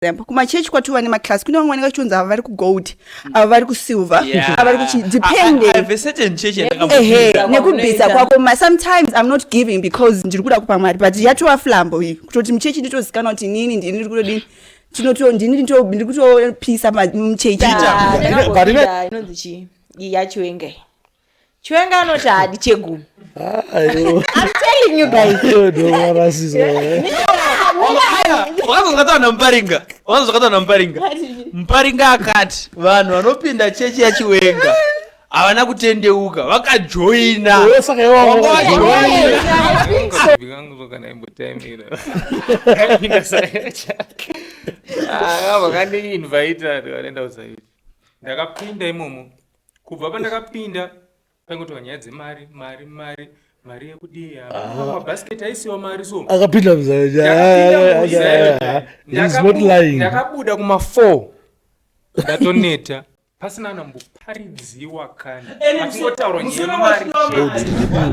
Example, kumachechi kwatova nemaclass, kune vamwe vanenge vachitonzi ava vari kugold, ava vari kusilver, ava vari kuchi, depending. I have a certain church Ehe, yandakambopinda. nekubvisa kwako. Sometimes I'm not giving because ndiri kuda kupa Mwari, but yatova flambo iyi kutoti muchechi nditozikanwa kuti inini ndini ndiri kutodini, tinoto ndini ndiri kutopisa muchechi. Peter. Ndakambopinda inonzi chii iyi yaChiwenga iyi. Chiwenga anoti haadi chegumi. Aiwa. I'm telling you guys. Aiwa, ndovarasiswa. Wakazozvakataura naMuparinga, wakazozvakataura naMuparinga. Muparinga akati vanhu vanopinda chechi yaChiwenga havana kutendeuka, vakajoina. Iwe saka iwe Wanga wakajoina. wajoina. Ndikangu kana imbotaimira. Ndakapinda sayacha. Ah, vakandi-invita ndikaenda kuZaire. Ndakapinda imomo. Kubva pandakapinda paingotaura nyaya dzemari, mari, mari, mari yekudii apa. Mabhasiketi aisiwa mari so. Akapinda muZaire. Ndakapinda muZaire. He's not lying. Ndakabuda kuma 4. Ndatoneta. Pasina anamboparidziwa kana. Achingotaurwa nyaya yemari.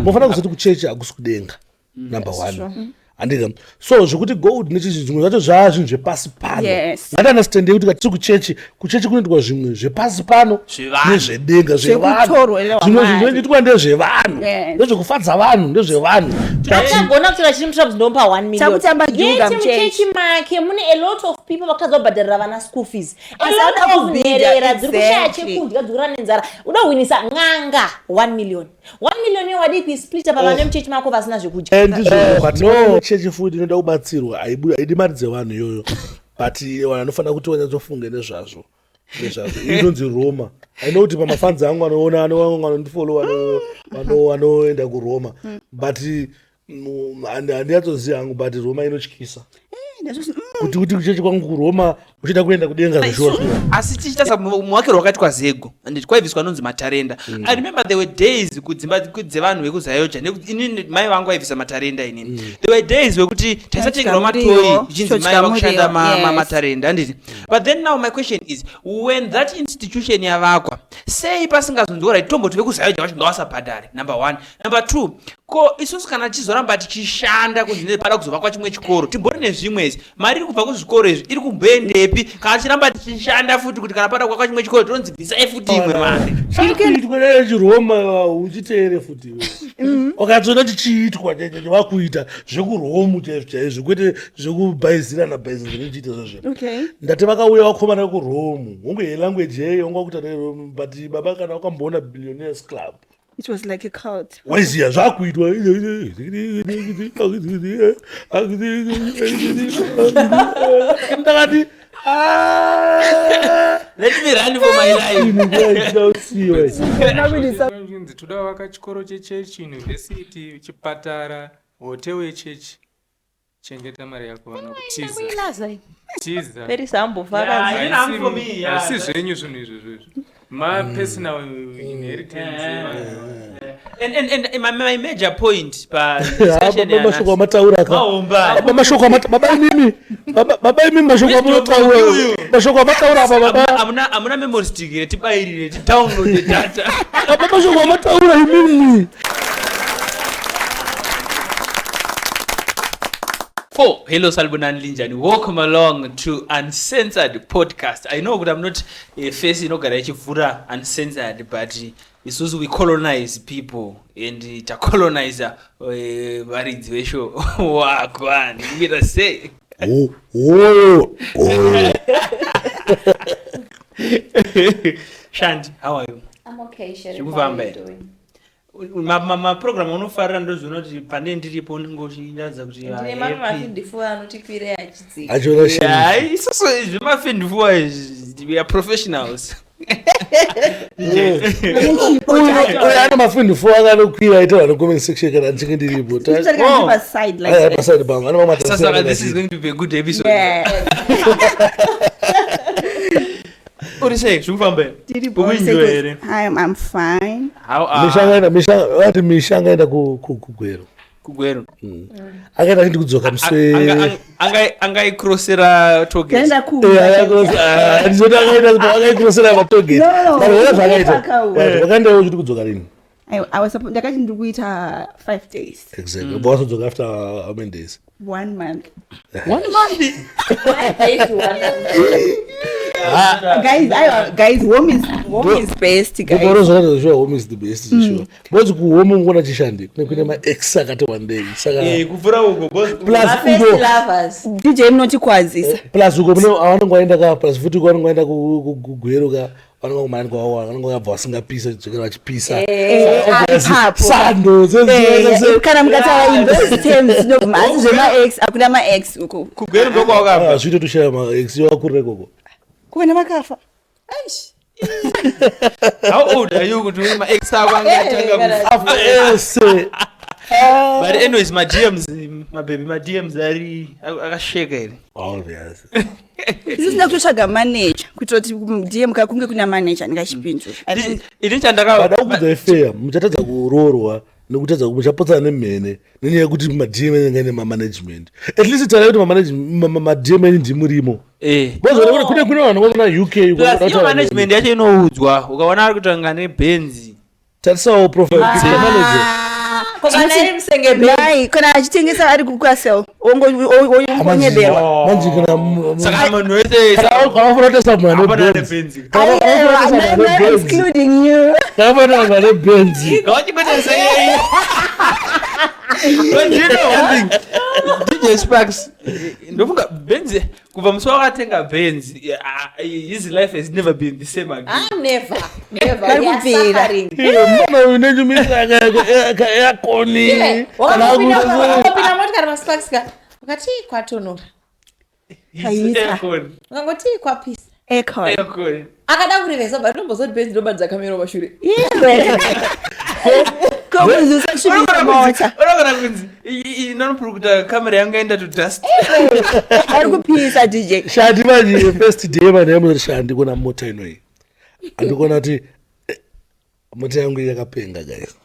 Mofanira kuzoti kuchechi hakusi kudenga, number one, handika? So zvekuti gold nechichi, zvimwe zvacho zvaa zvinhu zvepasi pano. Ngatiunderstandei kuti katiri kuchechi, kuchechi kunoitwa zvimwe zvepasi pano Zvevanhu. nezvedenga, zvevanhu. Zvekutorwa Zvimwe mari. zvinhu zvinoitwa ndezvevanhu, ndezvekufadza vanhu, ndezvevanhu. But Akagona kutora chiri mutrabs, ndomupa 1 million. Takutamba juga Yeti muchechi. muchechi make mune a lot of people vakutadza kubhadharira vana school fees. A Asi lot ada of kubhidha, nherera dziri kushaya chekudya, dziri kurara nenzara. Uda kuhwinisa n'anga 1 million. 1 million iyo wadii kuisplita pavana vemuchechi mako vasina zvekudya? Ndizvo, but no, chechi futi inoda kubatsirwa, haidi mari dzevanhu iyoyo, but vanhu vanofanira kuti vanyatsofunge nezvazvo. Inonzi Roma. I know kuti pamafanzi angu anoona, anondifollow, vanoenda kuRoma, but handinyatsoziva hangu, but Roma inotyisa. Kuti kuchechi kwangu kuRoma uchida kuenda kudenga zveshuwa shuwa. Asi tichitarisa muwakiro wakaitwa Zego, anditi kwaibviswa anonzi matarenda? I remember there were days kudzimba dzevanhu vekuZAOGA, nekuti inini mai vangu vaibvisa matarenda. Inini, there were days wekuti taisatengerwa Todya matoi, muriwo, ichinzi mai todya vakushanda muriwo, yes. matarenda, handiti? But then now my question is, when that institution yavakwa, sei pasingazonzi, right, tomboti vekuZAOGA vacho ngavasabhadhare, number one. Number two, ko isusu kana tichizoramba tichishanda kunzi pada kuzovakwa chimwe chikoro, timbori nezvimwe izvi, mari iri kubva kuzvikoro izvi iri kumboendepi? Kana tichiramba tichishanda futi kuti kana pada kuvakwa chimwe chikoro, tonzi bvisai futi imwe mari. Chakuitwa nechiroma uchiteere futi iwe. Wakatsoona chichiitwa chacho, vakuita zvekuromu chaizvo chaizvo, kwete zvekubhaizirana bhaizira zvinochiita zvazvo. Ndati vakauya vakomana vekuromu, hongu yelanguage yeyo onga kuita, but baba, kana wakamboona Billionaires Club, It was like a cult. Waiziya zvakuitwa. Ndakati, "Ah." Let me run for my life. Ini Chinzi toda kuvaka chikoro chechechi, university, chipatara, hotel yechechi. Chengeta mari yako, vana, kutiza. Kuilaza. Tiza. Perisambofa. Yeah, you know, I'm for me, yeah. Asi zvenyu zvinhu izvozvo izvo mapersonal inheritance evanhu. And my major point pa discussion Baba, mashoko amataura ka. Mahomba. Baba, mashoko baba imimi, baba imimi, mashoko Wisdom amunotaura, uyu. mashoko amataura apa, baba. Hamuna memory stick here tibayirire, tidownload data? Baba, mashoko amataura imimi. Four. Hello, Salibonani, Linjani. Welcome along to Uncensored Podcast. I know that I'm not a face inogara ichivhura Uncensored, but isusu we colonize people and tacolonizer varidzi veshow wagwani kuita sei? Oh, oh, oh. Shanti, how are you? I'm okay, Sherry. Zvekufamba How are you here? doing? Maprogram unofarira, ndoziona kuti pane ndiripo unenge uchiratidza kuti you are Ndine mamwe happy. mafindifo anotikwire achidzika. Achiona shiri. Yeah, isusu zvemafendifuwa izvi, we are professionals. Uyu ane mafindifo akanokwira aitaura necomment section kana ndichinge ndiripo. Oh. Paside like that. Paside pangu ane mamwe. Sasa this is going to be a good episode. Uri sei, zvikufamba here? Ukuenjoy here? I'm fine. How are Vati Misha angaenda kuGweru. KuGweru. Akaenda achindi kudzoka muswe. Angaikrosera tollgate. Ndaenda kumba. Ndizoti akaenda akaikrosera matollgate. No, But zvakaita ndipaka uyu. wakaenda uchiti kudzoka rini? I was ndakati ndiri kuita 5 days. Exactly. Ubva wazodzoka after how many days? One month. One month. Days, one month. Guys, aiwa guys, home is best, guys. Unozoratidza sure, home is the best, sure, because kuhome ungona chishandi kune maex akati one day, saka Kupfuura uko plus Ma-first uko lovers. DJ munotikwazisa. Plus uko mune avanenge vaenda ka, plus futi uko vanenge vaenda kuGweru ka, vanenge kumani kwavo, vanenge vakabva vasingapisa, dzokera vachipisa. Ipapo. Sando. Kana mukataura in those terms, no, asi zvemaex hakuna maex uko. KuGweru ndokwawakabva. Zviite tushaya maex wakurira ikoko. Kuvana vakafa. Eish. How old are you kuti maex ako anga atanga Afa ese. But anyways, maDMs, mababy, maDMs ari akasheka here? Obvious. Isusu tinoda kutotsvaga manager kuitira kuti DM kakunge kuna manager ndingachipindura. I think Ini chandaka Vada kukudza ifeya, muchatadza kuroorwa nekutadza, muchapotsana nemhene nenyaya yekuti maDM enenge ane mamanagement. At least tarai kuti maDM enyu ndimurimo. Because kune vanhu vakuna UK. Plus iyo management yacho inoudzwa, ukaona ari kuita nebenzi. Tarisawo profile picture, manager. Ko kana iri musenge bei? Mai, kana achitengesa ari kucastle, ongonyeberwa. Manje kana Saka munhu wese kana ufana kutesa munhu ane Hapana ane benzi. benzi. Kana ufana kutesa munhu ane benzi. Excluding you. Kana ufana munhu ane benzi. Ngawachibete sei. But you know one thing, DJ Sparks, ndofunga benzi, kubva musi wakatenga benzi, his life has never been the same again. Ah, never, never. Vari We are kubvira. suffering. Mwana uyu nechumisa aircon. Yeah, wakangopinda motikari maSparks ka, ukati kwatonora. His Kaita. aircon, Ukangoti kwapisa. Aircon. Aircon. Akada kurevesa, but ndombozoti benzi ndobatidza kamera mashure. Kokuzi usasvibisa mota. Unogona kunzi inonopurukuta kamera yangu yaenda to dust. Ari kupisa, DJ. Shandi, manje first day vanhu yamuzoti shandi kuna mota inoyi, andikuona kuti mota yangu yakapenga, guys.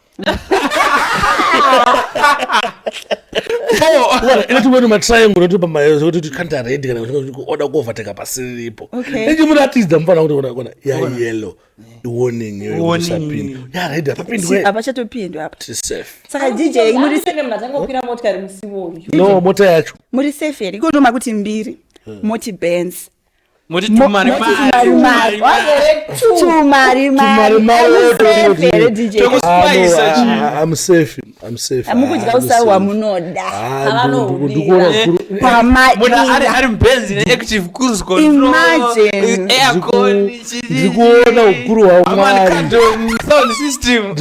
Inoti matriangle noti pamakuti kanta red kana oda kuovertaka pasiripo. Echimuratidza mufana kuti ona, ona ya yellow, warning iyoyo kuti Warning. usapinda. Ya red apapindwe. Hapachatopindwa apa. Tiri safe. Saka DJ, muri Muri munhu achangokwira motikari musiwo uyu. No, mota yacho. Muri safe here? Ikoto makuti mbiri moti Benz. Moti tumari. Moti tumari mari. Wazere Tumari Tumari mari. mari. Are you safe here, DJ? Tokuspice Ah, chi. no, I'm safe, I'm safe. Mukudya I'm usawa safe. wamunoda. Ah, Avanohudira. ndikuona kuru- Munhu ari Pamaira. ari mubenzi neactive cruise control, Imagine. aircon. Ndiri kuona ukuru hwaMwari. Sound system.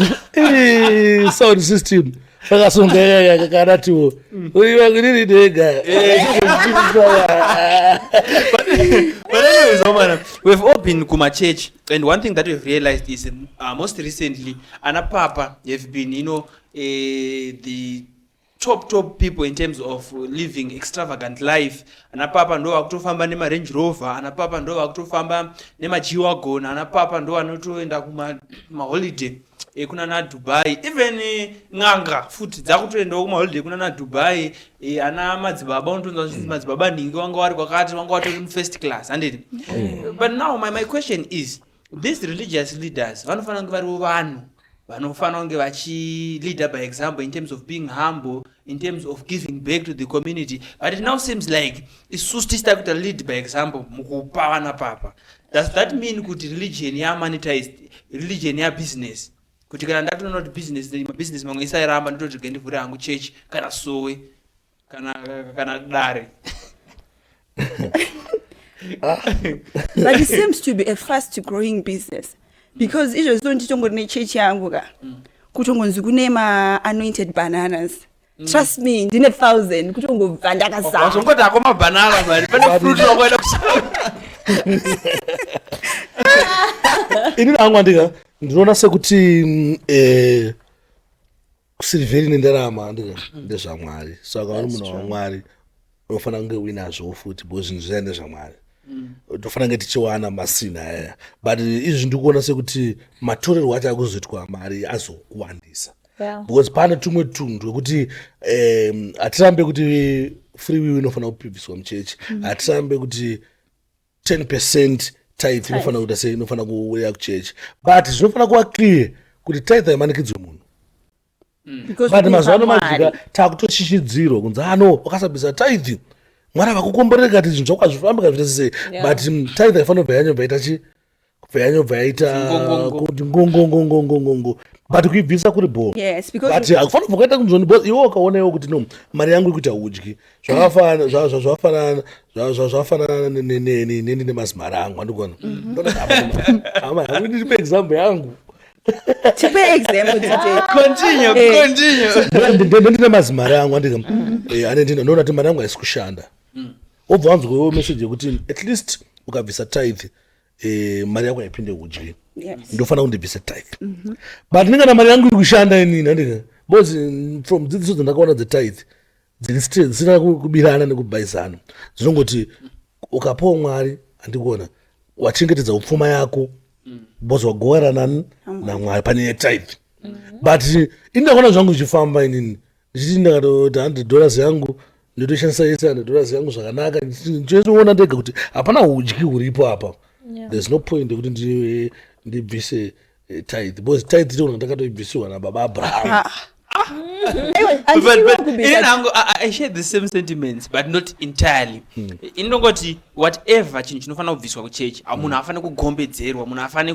Sound system vakasunga kanatiwo inini ndega. But anyways, Omana, we've all been kumachurch, and one thing that we've realized is most recently ana papa have been the top top people in terms of living extravagant life. Ana papa ndo vakutofamba nemaRange Rover, ana papa ndo vakutofamba nemaG-Wagon, ana papa ndo vanotoenda kumaholiday kunana Dubai. Even n'anga futi dzakutoendawo kumaholiday kunana Dubai. Ana madzibaba, unotonzwa kuti madzibaba nhingi wanga vari kwakati, wanga vatori mufirst class, handiti? But now my question is, these religious leaders vanofanira kunge variwo vanhu vanofanira kunge vachileader by example in terms of being humble, in terms of giving back to the community, but it now seems like isusu tisita kuita lead by example mukupa vana papa. Does that mean kuti religion yamonetized, religion yabusiness, kuti kana ndatoona kuti business, mabusiness mamwe isairamba, ndototi ndivhure hangu church kana sowe kana dare? But it seems to be a fast growing business, because izvozvo ndichongori nechechi yangu ka, kutongonzi kune maanointed bananas, trust me, ndine 1000 kutongobva ndakazama. Wazongoti ako mabhanana mari pane fruit wakuenda. Inini hangu andika ndinoona sekuti sirivheri nendarama, andika, ndezvaMwari. Saka uri munhu waMwari, unofanira kunge uinazvo futi, because zvinhu zviya ndezvaMwari, tofanira kunge tichiwana masina aya. But izvi ndikuona sekuti matorerwo acho akuzoitwa mari azokuwandisa, because pane tumwe tunhu twekuti hatirambe kuti free will inofanira kupibviswa muchechi, hatirambe kuti 10% tithe inofanira kuita sei, inofanira kuuya kuchechi, but zvinofanira kuva clear. Kuti tithe haimanikidzwe munhu. Because But mazuva ano kuipa majika Mwari. takutochichidzirwa kunzi ano wakasabvisa tithe Mwari avakukomborera kati zvinhu zvako hazvifambi kazviita sei. But tithe haifanira kubva yanyobva yaita chi kubva yanyobva yaita Ngongongo. kuti ngongongongongongongo, but kuibvisa kuri bho. Yes, because But hakufanira kubva kwaita kunzoni because iwe ukaona iwe kuti no, mari yangu ikuita udyi zvakafanana zvafanana zvafanana neni nemazimari angu andikuona. Hama yangu, ndipe example yangu. Tipe example, DJ. Continue, continue. Ndine mazimari angu andika ane ndinoona kuti mari yangu haisi kushanda, wobva wanzwa message yekuti at least ukabvisa tithe mari yako haipinde udyi. Ndofanira kundibvisa tithe, but ndingana mari yangu iri kushanda inini andika, because from dzidziso dzandakaona dzetithe dziri dzisina kubirana nekubhaisana, dzinongoti ukapawo Mwari, handikuona wachengetedza upfuma yako because wagovera nani naMwari panyaya yetithe. But ini ndakaona zvangu zvichifamba inini ndichiti ndakatoti $100 yangu ndotoshandisa yese $100 yangu zvakanaka, ndichiona ndega kuti hapana udyi huripo apa. There's no point yekuti ndibvise tithe because tithe tiona ndakatoibvisiwa nababa Abraham. Ah. Aiwa, But, handisiwo but kubvisa. inini hangu, I share the same sentiments but not entirely. Inongoti whatever chinhu chinofanira kubviswa kuchechi, munhu haafani kugombedzerwa, munhu haafani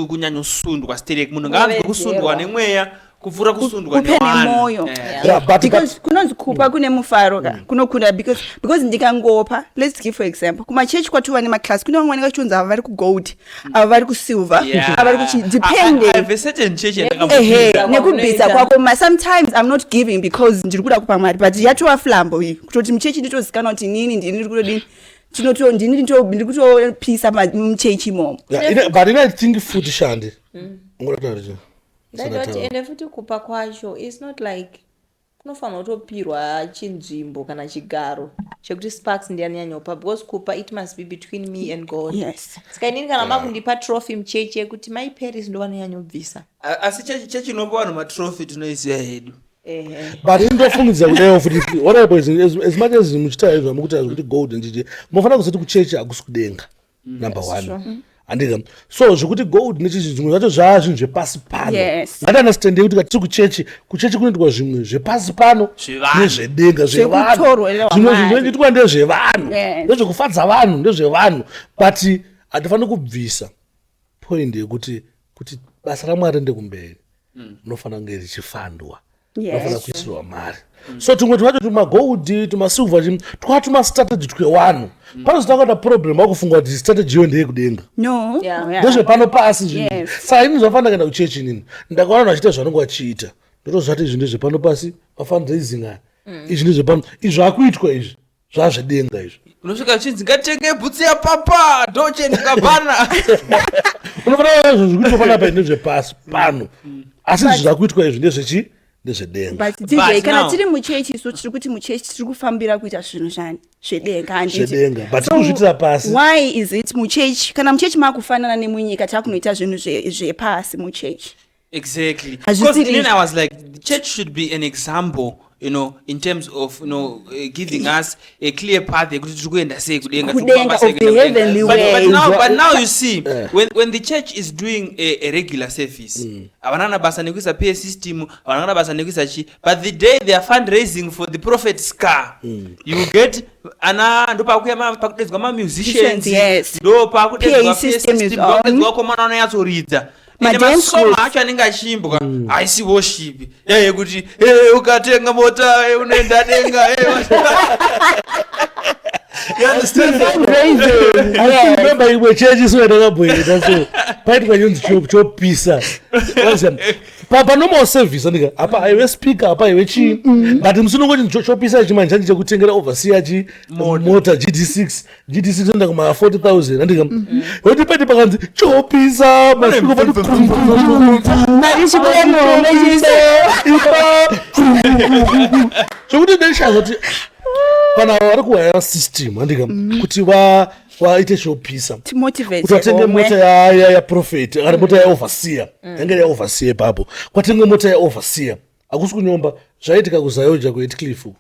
kunyanyosundwa sterek. Munhu ngaanzwe kusundwa Kuwedzerwa. nemweya kupfuura kusundwa Kupe nevanhu. nemwoyo. Yeah, but Because kunonzi kupa kune mufaro ka kunokunda because ndikangopa, let's give for example, kumachechi kwatova nemaclass, kune vamwe vanenge vachionzi ava vari kugold, ava vari kusilver, ava vari kuchi I depending have a certain church ehe yandakambopinda. nekubvisa Kwakunoita. kwako. Sometimes I'm not giving because ndiri kuda kupa Mwari, but yatova flambo iyi kutoti muchechi nditozikanwa kuti inini ndini ndiri kutodini, ndini ndiri kutopisa muchechi imomo. Yeah, but ine I think futi shandi ungoda kutaura chii? Ndaida kuti Usana. ende futi kupa kwacho its not like kunofanira kutopirwa chinzvimbo kana chigaro chekuti Sparks ndianyanyopa, because kupa it must be between me and God. Saka inini kana makundipa trophy muchechi yekuti Mai Paris ndo vanonyanyobvisa. Asi chechi inopa vanhu matrophy tinoiziva hedu. Ehe. But indofungidzira kudaiwo futi, honorable, as much as muchitaura izvo mukuti zvekuti gold ndichi munofanira kuzoti kuchechi hakusi kudenga, number one, handika? So zvekuti gold nechichi zvimwe zvacho zvaa zvinhu zvepasi pano. Ngatiunderstandei kuti katiri kuchechi, kuchechi kunoitwa zvimwe zvepasi pano Zvevanhu. nezvedenga, zvevanhu. Zvekutorwa Zvimwe mari. zvinhu zvinoitwa ndezvevanhu, ndezvekufadza vanhu, ndezvevanhu, but hatifaniri kubvisa point yekuti kuti basa raMwari ndekumberi rinofanira kunge richifandwa, rinofanira kuisirwa mari. So tumwe twacho tumagold, tumasilver, twa tumastrategy twevanhu, panozotanga kuita problem wakufunga kuti strategy iyo ndeyekudenga. No. Yeah. Ndezvepano pasi zvinhu. Saka ini zvafanira kuenda kuchechi, inini ndakaona vanhu vachiita zvavanenge vachiita, ndotozvati izvi ndezvepano pasi, mafundraising aya, izvi ndezvepano, izvi zvakuitwa izvi zvazvedenga izvi. Unosvika uchinzi ngatenge bhutsu yapapa Dolce Gabbana. Unofanira kuona zvinhu zvikuitwa panapa ndezvepasi pano, asi izvi zvakuitwa izvi ndezvechi ndezvedenga. But DJ, But kana tiri muchechi isu tiri kuti muchechi tiri kufambira kuita zvinhu zvani zvedenga, handiti? Zvedenga, but tiri kuzviitira pasi. Why is it muchechi, kana muchechi makufanana nemunyika, takunoita zvinhu zvepasi muchechi? Exactly. Hazvisiri Because then izvo. I was like, the church should be an example, in terms of giving us a clear path yekuti tiri kuenda sei kudenga, tiri Kudenga kufamba sei of the kuenda kudenga. heavenly But ways. now you see, when the church is doing a regular service, havana kana basa nekuisa PA system, havana kana basa nekuisa chi. But the day they are fundraising for the prophet's car, you get ana ndopakuya pakudedzwa mamusicians, ndo pakudedzwa PA system is system, on. pakudedzwa vakomana vanonyatsoridza. Ende Madance masong groups. acho anenge achiimbwa haisi worship yekuti ukatenga mota unoenda denga You understand? Fundraising. I still remember imwe chechi so yandakabhoita, so paitwa chinzi chopisa. Waziva, panormal service andika apa aiwe speaker, apa aiwe chii, but musi unongoti chopisa ichi manje chanzi chekutengera overseer chi mota GD6, GD6 enda kuma 40,000, andika yoti pete pakanzi chopisa masviko pati Mari chibuda muhomwe ipa zvekuti ndishaza kuti kana vari kuhaya system, andika, kuti vaite chopisa Timotivate kuti vatenge homwe. mota yaprophet kana mota yaoverseer, yange yaoverseer ipapo, kwatenge mota yaoverseer. Hakusi kunyomba, zvaitika kuZAOGA kuHatcliffe uku,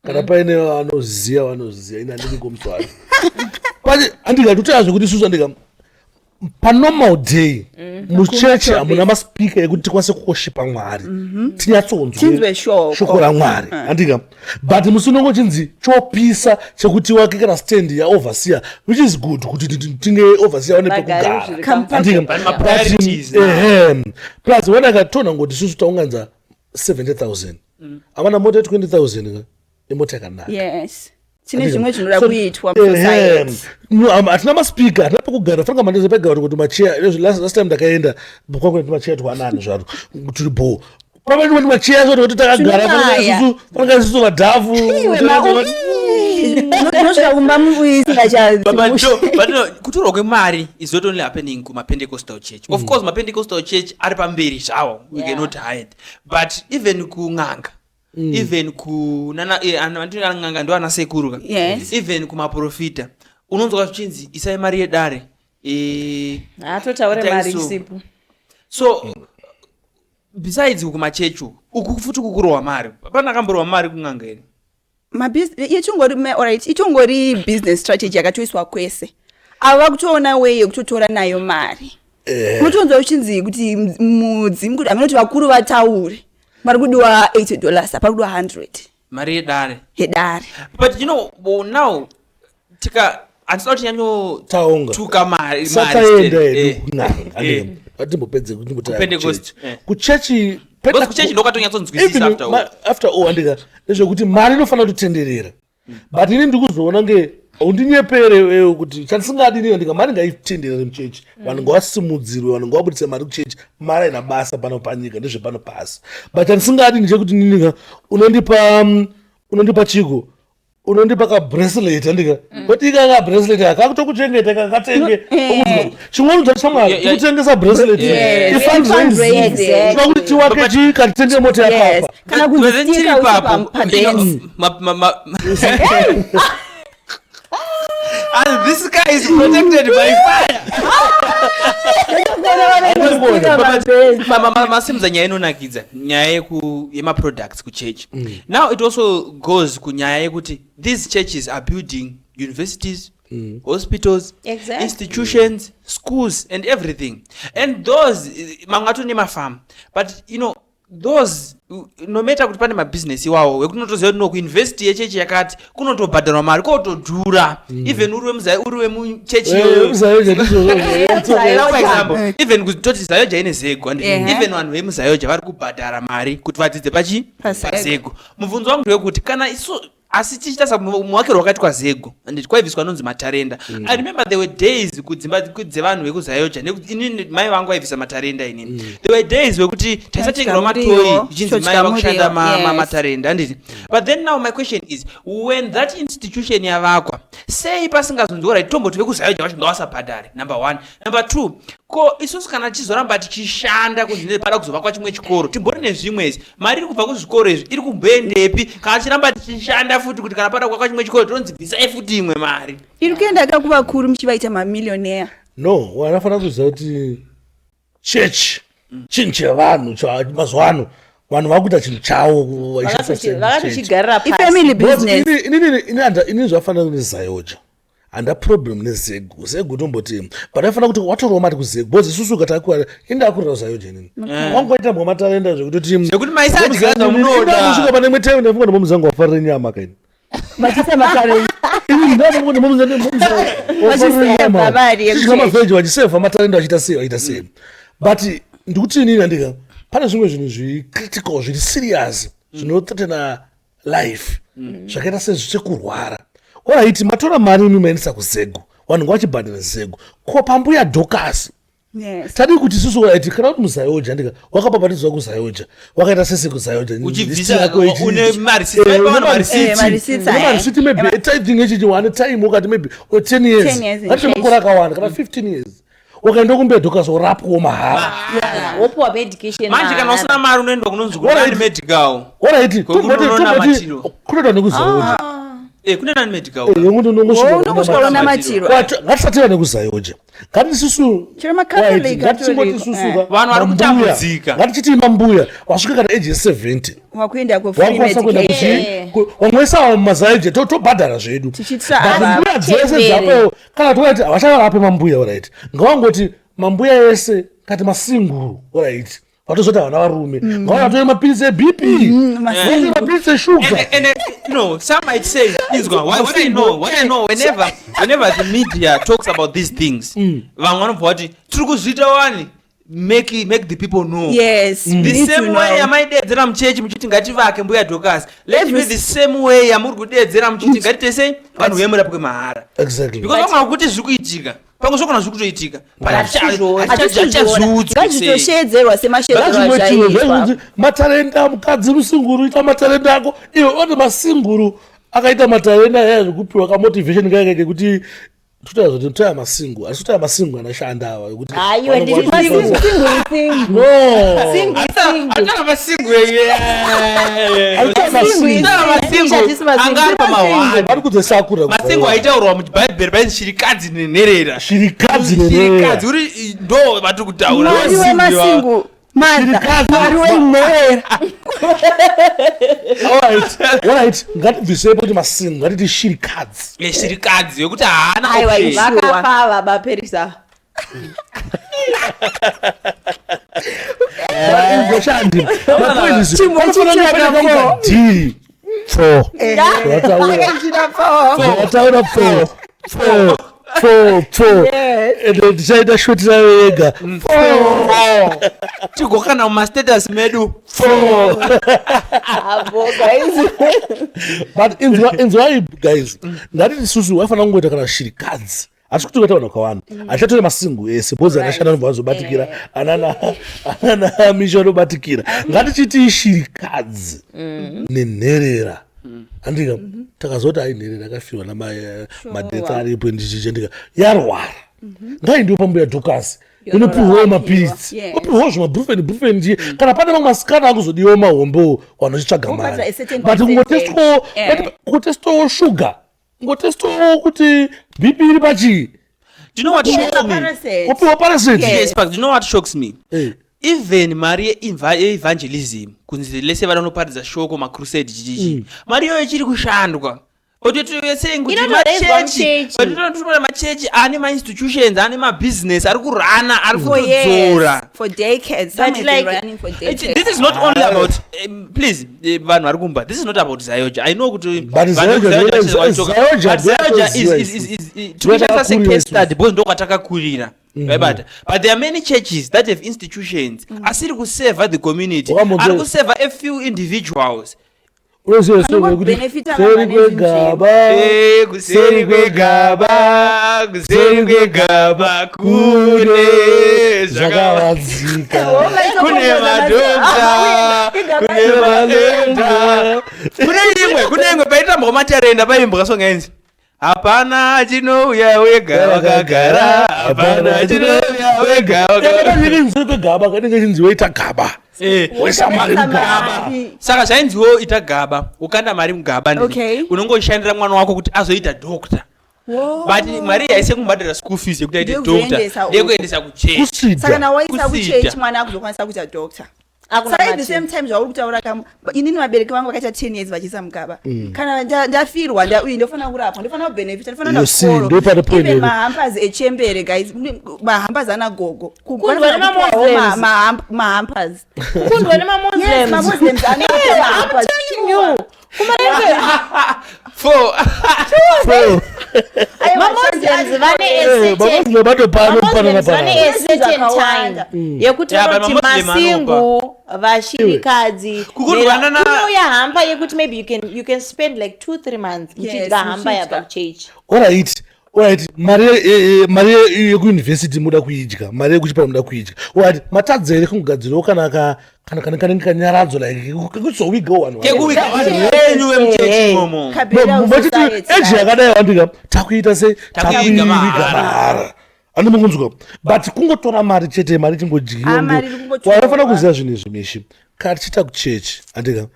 kana paine vanoziya vanoziya, ini handidi komuswari pane andika ndikutoya zvekuti isusu andika Panormal day muchechi hamuna maspika ekuti tikwanise kuwoshipa Mwari, tinyatsonzwe Tinzwe shoko. Shoko raMwari, handika? But musi unonge uchinzi chopisa chekuti wake kana stand yaoverseer, which is good kuti tinge overseer wane Vagare pekugara. zviri Handika? But But, ma-priorities now. ehem. Plus wena akatona ngoti isusu taunganza 70 000, avana mota ye20 000 ka, imota yakanaka. Yes, tine zvimwe zvinoda So, kuitwa ehem. musociety. No, hatina maspika, hatina pekugara. Fanira mandeze pegara kuti macheya. Last time ndakaenda kwangu macheya twanani zvaro tiri bo pamweni macheya zvato kuti takagara. Zvinonaya. Fanira isusu vadhafu. Iwe unosvika kumba But no, kutorwa kwemari is not only happening kumapentecostal church. Of course mapentecostal church ari pamberi zvawo, we cannot hide, but even kun'anga, even kunana n'anga ndo ana sekuru ka. Even kumaprofita unonzwa zvichinzi isai mari yedare, Hatotaure itai mari so. isipo. So besides kumachechi uku, uku futi kukurohwa mari, pana akamborohwa mari kun'anga here? Ichingori alright, ichingori business strategy yakatoiswa kwese. Ava kutoona way yekutotora nayo mari. Unotonzwa uchinzi kuti mudzimu kuti hamene kuti vakuru vataure, pari kudiwa $80, pari kudiwa 100. Mari yedare. Yedare. But you know, well, now tika handisida kuti Taonga. nyanyotuka mari. Sataenda Mari hedu kun'anga, atimbopedze. KuPentecost, Kuchechi. Because kuchechi ndokwatonyatsonzwisisa after all. After all, andika ndezvekuti mari inofanira kutotenderera, but ini ndikuzoona nge undinyepere wewe kuti chandisingadi nini, ndika mari ngaitenderere muchechi, vanhu ngavasimudzirwe, vanhu ngavabudise mari kuchechi. Mari haina basa pano panyika, ndezvepano pasi, but chandisingadi ndechekuti ninika unondipa chiko, unondipa kabracelet, andika kuti ika kabracelet akakutokuchengeta kakatenge. Chimweni udzati shamwari, tikutengesa bracelet. I-fundraising. Exactly. Tinoda kuti tiwake chii, katitenge mota yakapa. Kana But then kunzi tiri stika ipapo, pabenzi. you know, and this guy is protected by fire. Masimudza nyaya inonakidza, nyaya yemaproducts kuchechi. Now it also goes kunyaya yekuti these churches are building universities, hospitals, institutions, schools and everything, and those mamwe ato nemafamu, but you know those, no matter kuti pane mabhizinesi iwawo wekuti unotoziva kuti no, kuuniversity yechechi yakati kunotobhadharwa mari, kotodhura, even uri uri wemuchechi iyoyo. Muzayoja. For example, even kutoti ZAOGA ine ZEGU, and even vanhu vemuZAOGA vari kubhadhara mari kuti vadzidze pachi PaZEGU. paZEGU. Mubvunzo wangu ndewekuti kana isu asi tichiita samuwakiro wakaitwa ZEGU, and kwaibviswa anonzi matarenda. I remember there were days kudzimba dzevanhu vekuZAOGA, nekuti inini mai vangu vaibvisa matarenda inini. There were days wekuti taisatengerwa Todya matoi, muriwo, zvichinzi mai todya vakushanda muriwo, yes. matarenda, handiti? But then now my question is, when that institution yavakwa, sei pasingazonzi alright, tomboti vekuZAOGA vacho ngavasabhadhare, number one. Number two, ko isusu kana tichizoramba tichishanda kunzi pada kuzovakwa chimwe chikoro, timbori nezvimwe izvi, mari iri kubva kuzvikoro izvi iri kumboendepi? Kana tichiramba tichishanda futi kuti kana pada kuvakwa chimwe chikoro, tonzi bvisai futi imwe mari. Iri kuenda ka kuvakuru muchivaita mamillionaire. No, vanofanira kuziva kuti chechi chinhu chevanhu. Mazuva ano vanhu vakuita chinhu chavo vaishandisa chechi. Vakatochigarira pasi. Ifamily Because business. Inini zvafanira neZAOGA, handa problem neZEGU. ZEGU tomboti, but aifanira kuti watorawo mari kuZEGU, because isusu katakura indakurira ZAOGA inini wangu waitambwa matarenda zvekutoti Zvekuti maisadya zvamunoda. Kusvika pane imwe time ndafunga nemomuzangu wafarire nyama kaini. Vachiisa matarenda. Vachisevha mari yekuchechi. Mavheji vachisevha matarenda, vachiita sei, vachiita sei, but ndikuti inini andika pane zvimwe zvinhu zviri critical, zviri serious, zvinothreatena life, zvakaita sezvekurwara. Alright, matora mari imi maendesa kuZEGU, vanhu ngavachibhadhara ZEGU. Ko pambuya Dorcas? Tadii kuti isusu, right, kana kuti muZAOGA, ndika wakabhabhatidzwa kuZAOGA, wakaita sese kuZAOGA. Uchibvisa, une mareceipts, vaipa vanhu mareceipts. Mareceipts, eh. Marisiti maybe tithing echichi wane time, ukati maybe 10 years. 10 years in Ngati church. makore akawanda, kana 15 years, ukaenda kumbuya Dorcas worapwawo mahara. Wopuwa medication Manje kana mahara. usina mari unoendwa kunonzi Alright. kunani medical. Alright. Kwekuti unoona matiro. Kunoita nekuZAOGA. Kune nani medical. Yekuti unongosvika unonamatirwa. Ngatisatira nekuZAOGA. Ngati isusu Chero maCatholic ngatichingoti atoriko, isusu ka Vanhu vari mambuya. kutambudzika. Ngatichiti mambuya wasvika kana age ye70 Wakuenda ku free wakwanisa kuenda medication. Vamwe vese mumaZAOGA tobhadhara zvedu. Tichitira But ava. mbuya dzese Chembere. dzapo kana tokaiti havachavarape mambuya, alright, ngavangoti mambuya ese kati masinguru, alright, vatozoti havana varume, ngavatore mapilisi eBP, Masingle. mapilisi eshuga. And no, some might say, inzwa, what I know, whenever the media talks about these things, vamwe vanobva vati tiri kuzviita wani, make the people know. Yes. We The need to same way know. yamaidedzera muchechi muchiti ngativake mbuya Dorcas, let be the same way yamuri kudedzera muchiti ngatitesei vanhu vemurapwe mahara. Because vamwe vakuti zviri kuitika, pamwe zvogona zviri kutoitika, but hatichazviudzwi. Ngazvitoshedzerwa semashedzerwa Ngazvimwe chiro azvaitwa. zvaikuti matarenda, mukadzi musinguru ita matarenda ako iwe one masinguru akaita matarenda aya zvekupiwa kamotivation kaya kekuti totaura kuti toya masingu, asi toya masingu anashanda ava ekuti Aiwa, vanonga ndiri vachiita- Single. No. Single. Atana masingu. Atana masingu. Masingu anga ari pamahwani. Vari kudzesakura. Masingu aitaurwa muchibhaibheri painzi shirikadzi nenherera. Shirikadzi Shirikadzi nenherera. uri ndo vatiri kutaura. Mwari wemasingu mother. Shirikadzi. Mwari wenherera. Alright, ngatibvisepo kuti masingu, ngatiti shirikadzi. Shirikadzi yekuti haana Aiwa, option. Vakafa vabaperisa. Ngoshandi. Chimwe chichira Dhiri four. Vataura four, four, four, four. Ende tichaita shoti rayo yega. Four. Tigokana mumastatus medu. Four. Avo guys. But inzwai guys, ngatiti isusu waifanira kungoita kana shirikadzi, hatisi kuti kuita vanhu vakawanda, hatichatore masingu ese because anashanda anobva vazobatikira, anana misho anobatikira. Ngatichiti shirikadzi nenherera, andika takazoti ai nherera akafirwa namadeaths aripo ndichichandika yarwara, ngaindiwo pambuya Dorcas inopiwawo mapiritsi, opiwawo zvimabrufen brufen ndiye kana pane mamwe masikana akuzodiwawo mahombewo vanochitsvaga Wobhadhara mari, a certain but percentage. kungotestwawo, kungotestwawo shuga, kungotestwawo kuti BP iri pachii. Do you know what shocks me? Parasite. Opiwa parasite. Yes, but do you know what shocks me? Eh. Even mari yeevangelism, kunzi lese vanoparidza shoko, macrusade, chichichi, mari iyoyo ichiri kushandwa. But we're saying kuti Inotoredzwa machechi, muchechi. but tinotoona machechi ane mainstitutions, ane mabusiness ari kurana, ari For years, kutodzora. for decades. Some But have been like- running for decades. This is not only about please, vanhu vari kumba, this is not about ZAOGA. I know kuti But vanhu ZAOGA vekuZAOGA ZAOGA vachizoka. But ZAOGA ndoyatoziva is tikuishandisa secase study because ndokwatakakurira, vaibata. But there are many churches that have institutions asiri kuseva the community, ari kuseva a few individuals. Unoziva song yekuti Vanongobenefita kuseri vanhu vane kwegaba? Kuseri kwegaba, kuseri kwegaba kune zvakavanzika, kune madhokta, kune maenda, kune imwe paitambwa matarenda, paimbwa song yainzi hapana chinouya wega wakagara, hapana chinouya wega wakagara. Kanenge kwegaba kanenge chinzi woita gaba, woisa mari mugaba. Mari. Saka zvainziwo ita gaba, ukanda mari mugaba ndini. Unongoshandira mwana wako kuti azoita doctor, but mari yaise kumubhadhara school fees yekuti aite doctor. Ndeyekuendesa uko. Ndeyekuendesa kuchechi. Kusida. Saka na waisa Kusida. kuchechi, mwana akuzokwanisa kuita doctor. Saka at the same time zvauri kutaura kam, inini vabereki vangu vakaita 10 years vachiisa mugaba. Kana ndafirwa, uyu ndofanira kurapwa, ndofanira kubenefita, ndofanira You see, ndopane point even yedu. mahampers echembere guys, mahampers ana gogo. Kundwa nemaMuslims. Mahampers. Kundwa nemaMuslims. Yes, maMuslims anopa I'm mahampers. telling you. Kumarenge Four. maMuslims vane a certain Mamuslim atopano panana maMuslims vane panana. a certain Zvakawanda. time yekuti Yeah, but vanoti maMuslim masingu, vashirikadzi, Kukundwana kunouya hamba yekuti maybe you can spend like 2-3 months muchidya hamba muchidya. yabva kuchechi. Alright, mari yekuyunivhesiti muda kuidya, mari yekuchipara muda kuidya. Alright, matadza here kungogadzirawo kana kanenge kanyaradzo like kekuzowigawo vanhu? Kekuwiga vanhu venyu vemuchechi imomo. Kabela Vachiti society, eji yakadai wandika takuita sei? Takuiga Takuiga mahara. mahara, handimungunzwa, but kungotora mari chete, mari chingodyiwa. Ah, mari iri kungotorwa. Wanofanira kuziva zvinhu izvi, mishi, kana tichiita kuchechi, handika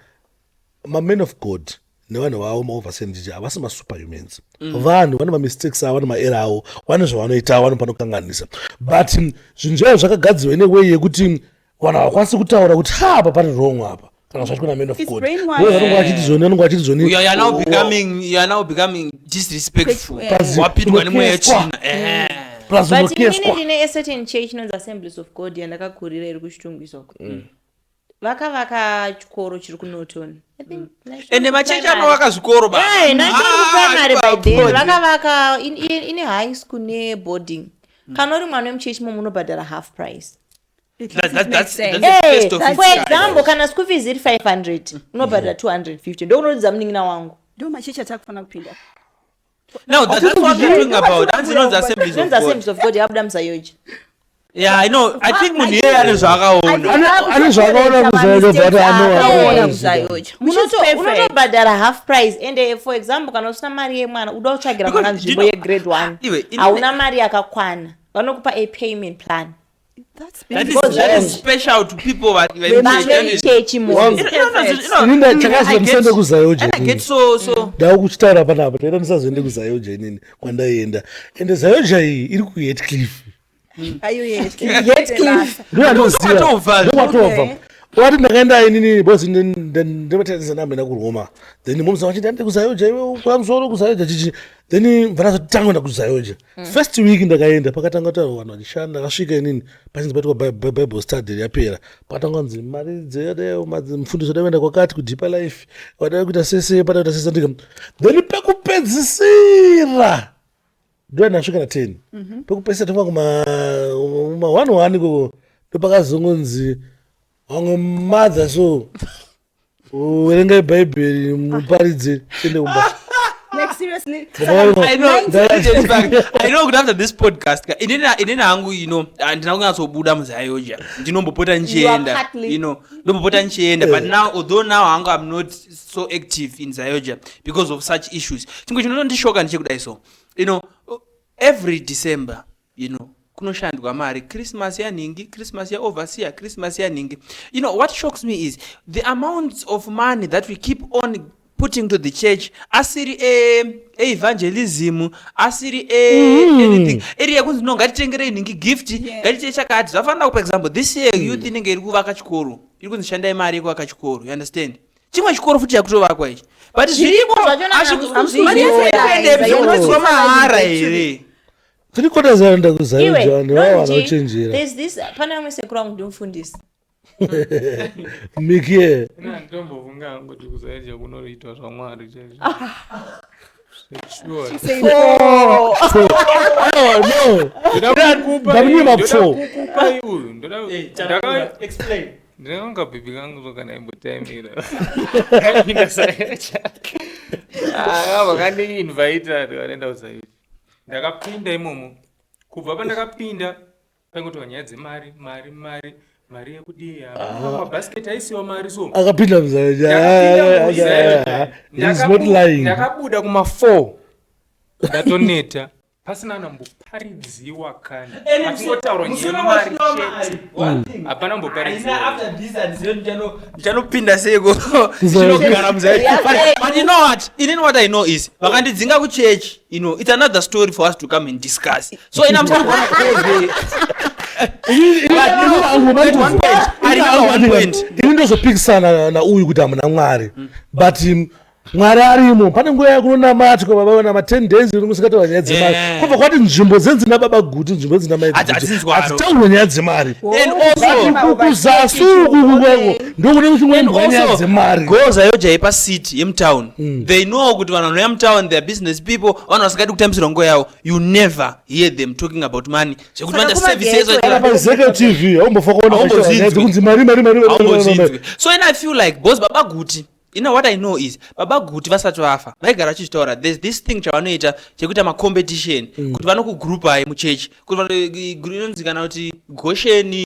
mamen of God. Nevanhu vavo maoversendichi havasi masuperhumans. Vanhu vane mamistakes avo, vane maera avo, vane zvavanoita, vane panokanganisa, but zvinhu zvaivo zvakagadzirwa in a way yekuti vanhu havakwanisi kutaura kuti ha, apa pane wrong apa, kana zvaitwa naman of It's God. brainwashing. Vanonge vachiti zvoni, vanonge vachiti zvoni. You are now becoming disrespectful. Yeah. Wapindwa nemweya Unokeswa. yetsvina. Plus But inini unokeswa. ndine a certain church inonzi Assemblies of God yandakakurira, iri kuChitungwiza uko. Vakavaka chikoro chiri kuNorton, I think. Ende machechi anovaka zvikoro ba. National Ah, primary by then. ipapo. Vakavaka ine high school neboarding. Kana uri mwana wemuchechi momo, unobhadhara half price. It makes sense. That's the Eh, first of its for kind. example, kana school fees iri 500, unobhadhara 250. Ndokunoudza munin'ina wangu. Ndo machechi atakufanira kupinda. Now that's what we're talking about. Hanzi inonzi Assemblies of Inonzi God. Assemblies of God, yabuda muZAOGA. Yeah, I know. I think munhu iyeye ane zvaakaona. Ane zvaakaona kuZAOGA, but Akaona anoona. kuZAOGA, which is perfect. Unotobhadhara half price. Ende for example, kana usina mari yemwana, uda kutsvagira Because mwana nzvimbo yegrade 1, Iwe, hauna mari yakakwana, vanokupa a payment plan. That's That is, beautiful. that is special to people Vavechechi mo. Wangu. Ini ndachakazi ndisaende kuZAOGA. I get so so Ndau kuchitaura panapa, taita ndisazoende kuZAOGA inini kwandaienda. Ende ZAOGA iyi iri kuHatcliffe. Ayo, yes. Ndoyandinoziva. Ndokwatobva. Ndokwatobva. Okay. Wati ndakaenda inini because ndimataisa ndamboenda kuRoma, then momsa vachiti ande kuZAOGA iwe, pamusoro kuZAOGA chichi, then bva ndazotanga kuenda kuZAOGA. First week ndakaenda, pakatanga kutaurwa vanhu vachishanda. Ndakasvika inini pachinzi paitwa Bible study, yapera, pakatanga kunzi mari dzede mufundisi wada kuenda kwakati kuDeeper Life, wada kuita sese, pada kuita sese. Ndika then pekupedzisira ndo ndasvika na10, pekupedzisira tofika kuma 1 1 ikoko, ndopakazongonzi vamwe madha so verengai Bhaibheri, muparidze, tiende kumba. Like, seriously. I know, in fact, I know kuti after this podcast ka, inini hangu handina kunyatsobuda muZAOGA, ndinombopota nchienda. Partly. Ndombopota nchienda, but now, although now hangu I'm not so active in ZAOGA because of such issues. Chimwe chinotondishoka ndechekudai so, every December, kunoshandwa mari, Christmas yanhingi, Christmas yaoverseer, Christmas yanhingi. What shocks me is the amounts of money that we keep on putting to the church, asiri eevangelism, asiri anything, iri yekunzi no, ngatitengerei nhingi gift, ngatitei chakati. Zvafanira, for example, this year youth inenge iri kuvaka chikoro, iri kunzi shandai mari yekuvaka chikoro, you understand? Chimwe chikoro futi chakutovakwa ichi, but zviriko. Zvachona Mari yacho iri kuendepi? Zvinodzidzwa mahara here? Three quarters aenda kuZAOGA, vanhu vava Nonji, vanochenjera. there's this, pane vamwe sekuru vangu, ndimufundisi. Mikie. Ina nditombofunga hangu kuti kuZAOGA kunoitwa zvaMwari chaizvo. Sure. Aiwa, no. Ndamunyima pfo. Kukupa iuyu ndinenge bhibhi kangu so kana imbotaimira ndapinda ZAOGA, vakandiinvita ndikaenda kuZAOGA. Ndakapinda imomo, kubva pandakapinda paingotaura nyaya dzemari, mari, mari, mari yekudii, mabhasiketi aisiwa mari so. Akapinda Ndakapinda muZAOGA. muZAOGA. He's not lying. Ndakabuda kuma4 ndatoneta, pasina namboparidziwa kana achingotaurwa nyaya yemari chete, hapana mboparidziwa. Ndichanopinda seiko, ndinogara muZAOGA. But you know what, inini what I know is vakandidzinga kuchurch. It's another story for us to come and discuss, so ina I'm still gonna go there. At one point, I remember one point. Ini ndozopikisana nauyu kuti hamuna Mwari, but Mwari arimo. Pane nguva yakunonamatwa baba nama 10 days musingataura nyaya dzemari. Kwobva kwati nzvimbo dzenzina baba Guti, nzvimbo dzina mai Hadzi- Guti, hadzinzwaro. hadzitaurwe nyaya dzemari. And also Kuzasi uku kwako ndokune kuchingoimbwa nyaya dzemari. Go ZAOGA yepacity yemutown, they know kuti vanhu vanouya mutown, they are business people, vanhu vasingadi kutambisirwa nguva yavo. You never hear them talking about money, zvekuti Saka vanoita service kumageto yeso. Kana paEzekiel TV haumbofa kuona Haumbozvinzwi. nyaya dzekunzi mari, mari, mari, mari, mari, mari. Haumbozvinzwi. So and I feel like boss baba Guti, what I know is baba Guti vasati vafa vaigara vachizvitaura. There's this thing chavanoita chekuita macompetition, kuti vanokugrupai muchechi, kuti inonzi kana kuti Gosheni,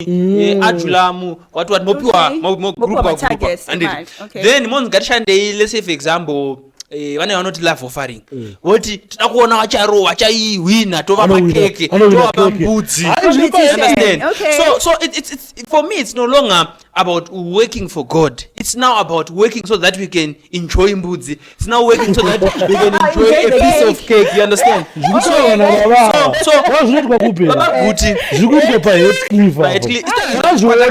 Adulamu, wati wati, mopiwa Okay. Mopiwa mogrupa. ma-targets emari. Okay. Then monzi ngatishandei, let's say for example, vane vanoti love offering, voti toda kuona vacharo vachaihwina, tova makeke, Vanowina tovapa keke. mbudzi. Hai, zviri Competition. Understand? Okay. So for me it's no longer about working for God. It's now about working so that we can enjoy mbudzi. It's now working so that we can enjoy a piece of cake. You understand? Zvinotaurwa nababa. So Zvinoitwa kupi? Baba Guti. Zviri kuitwa paHeathcliff apo. Ndazviona.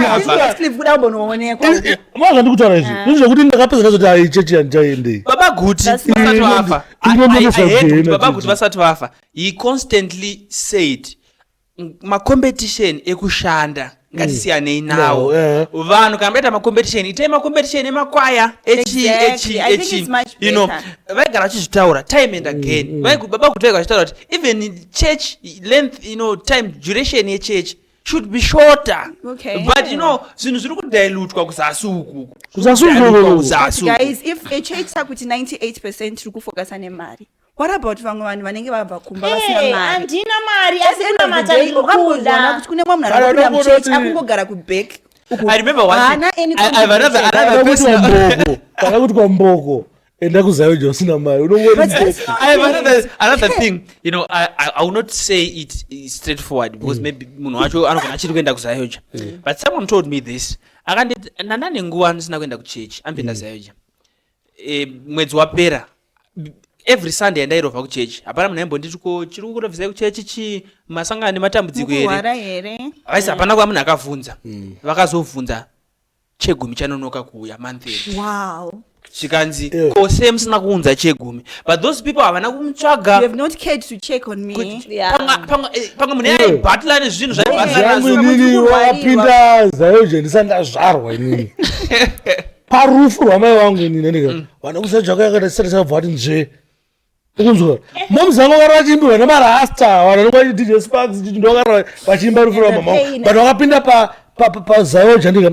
Heathcliff kuda kumbonoonekwa. Mwa zvandikutaura izvi. Ndizvokuti ndakapedza ndazoti ai chechi handichaendei. Baba Guti vasati vafa. I heard kuti Baba Guti vasati vafa. He constantly said macompetition ekushanda ngatisiyanei nawo. Vanhu kana vaita macompetition, itai macompetition emakwaya echi echi echi, you know, vaigara vachizvitaura time and again. Baba Guti vaigara vachitaura kuti even church length, you know, time duration yechurch should be shorter. But you know, zvinhu zviri kudilutwa kuzasi uku. Kuzasi uku. Kuzasi uku. Guys, if a church takuti 98% tiri kufocusa nemari, what about vamwe vanhu vanenge vabva kumba vasina mari? Handina mari, asi kunamata ndinokuda. Kuti kune mumwe munhu arikupinda muchechi akungogara kuback. I remember one thing. I have another person. Pakakuitwa mboko. Enda kuZAOGA usina mari. I have another thing. You know, I will not say it straightforward because maybe munhu wacho anogona achiri kuenda kuZAOGA. But someone told me this. Akanditi ndandane nguva ndisina kuenda kuchechi, ambenda ZAOGA. Mwedzi wapera. Every Sunday andairovha kuchechi. Hapana munhu aimbonditi ko chiri kukurovhesai kuchechi chii, masangano nematambudziko here? Vaisi hapana kuva munhu akavhunza. Vakazovhunza chegumi chanonoka kuuya month end. Wow. Chikanzi ko sei musina kuunza chegumi? But those people havana kumutsvaga. You have not cared to check on me. Pamwe munhu aibatla nezvinhu zvaibatla nazvo. Inini wakapinda ZAOGA ndisati ndazvarwa inini. Parufu rwamai vangu inini ndika. Vana kuZAOGA yakati sati sabva vati nje. Ukunzwa. Moms vangu vakara vachiimbirwa nemarasta, vanhu vanenge vachiti DJ Sparks ndovakara vachiimba rufu rwamama vangu. But vakapinda paZAOGA ndika.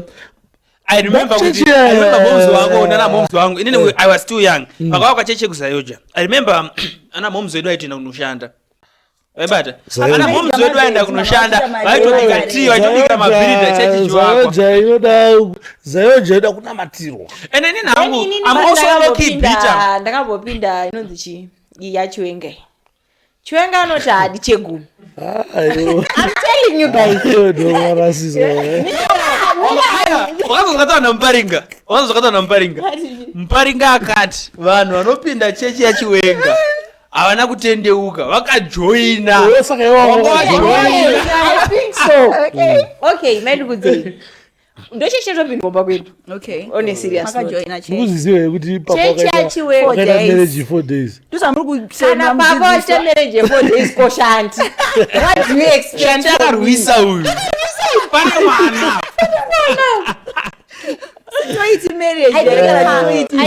I remember kuti I remember moms wangu nana moms wangu inini I was too young. Pakavakwa chechi kuZAOGA. I remember ana moms wedu aitoenda kunoshanda. Vaibata. Ana moms wedu aenda kunoshanda, vaitobika tea, vaitobika mabhiridha chechi chiwakwa. ZAOGA inoda ZAOGA inoda kunamatirwa. And inini hangu I'm also low key bitter. Ndakambopinda inonzi chii? YaChiwenga. Chiwenga anoti haadi chegumi. I'm telling you guys. Wakazozvakataura naMuparinga. Wakazozvakataura naMuparinga. Muparinga akati vanhu vanopinda chechi yaChiwenga havana kutendeuka, vakajoina. I think so. Okay, maindikudzei. Ndochechi chinotopindwa kumba kwedu. Okay. On a serious note. Makajoina chechi. Mukuziziva kuti papa Chechi yaChiwenga. wakaita marriage 4 days. Kana papa waita marriage 4 days ko Shanti. What do you expect? Shanti akarwisa uyu. Pane mwana. Toiti marriage. I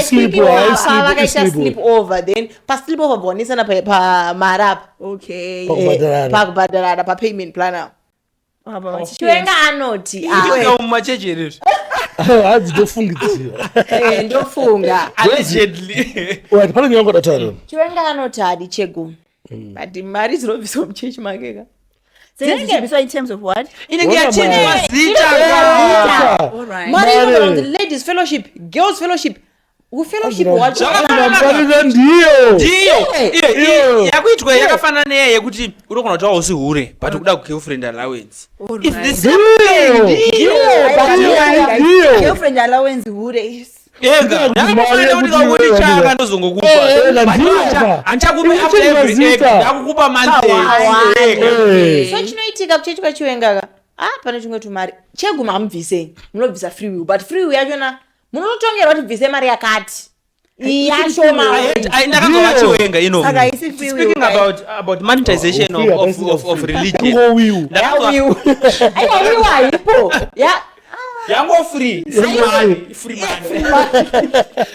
think vakaita sleep over, then pa sleep over vonesana pa mari apa. Okay. Pakubhadharana pa payment plan apa. Chiwenga anoti mumachechi here izvi? Hanzi ndofungidzira. Ndofunga. Allegedly. Wait, pane nyaya yangu. Chiwenga anoti haadi chegumi. But mari dzinobviswa muchechi make ka. Dzinobviswa in terms of what? Inenge yachinjwa zita. All right. Mari inobva kunzi ladies fellowship, girls fellowship. Ufellowship wacho. Ndiyo. Ndiyo. Yakuitwa yakafanana neya yekuti unogona kuti wausi hure but ukuda girlfriend allowance. If the same thing. Ndiyo. Girlfriend allowance hure. Ega, ndakafanira kuti kakuti chaka ndozongokupa. Handichakupi after every egg, ndakukupa monthly. So chinoitika kuchechi kwaChiwenga ka. Pane chimwe tumari. Cheguma hamubvisei. Munobvisa free will, but free will yachona munototongerwa kuti bvise mari yakati. Yashoma. Ndakazova Chiwenga, you know. Speaking about monetization of religion. Will. Aiwa will haipo. Yeah. Yango free. Free money.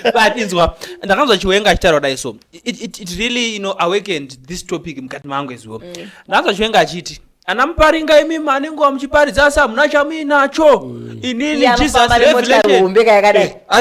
But inzwa ndakanzwa Chiwenga achitaura dai so. It really, you know, awakened this topic mukati mangu as well. Ndakanzwa Chiwenga achiti ana Muparinga imi manenge muchiparidza asi hamuna chamuinacho. Inini Jesus Revelation.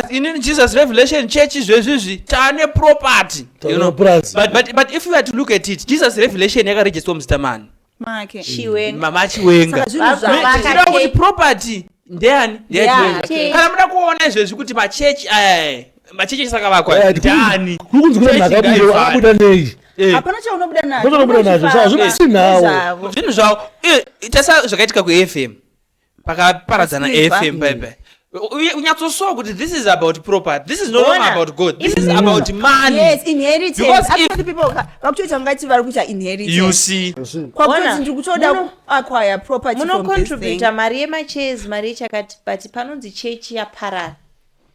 Inini Jesus Revelation Church izvezvizvi tane property. You know. But if you were to look at it, Jesus Revelation yakaregisterwa muzita mani. Make. Chiwenga. Mama Chiwenga. Zvinhu kuti property ndeyani? NdeyaChiwenga. Kana muda kuona izvezvi kuti machechi aya machechi sakavakwa ndani. Kuri kunzi kune mhaka abuda nei? Hapana chaunobuda nacho. Chaunobuda nacho. Zvino zvinhu zvavo. Tasa zvakaitika kuAFM. Pakaparadzana AFM bye bye. Unyatsosowa kuti this is about property. This is no longer Ona. about God. This is about money. Yes, inheritance. Because if- Actually people vakutoita kungati vari kuita inheritance. You see. Kwakuti Ona, ndiri kutoda acquire property from this thing. Munocontributa mari yemachairs, mari yechakati, but panonzi chechi yaparara,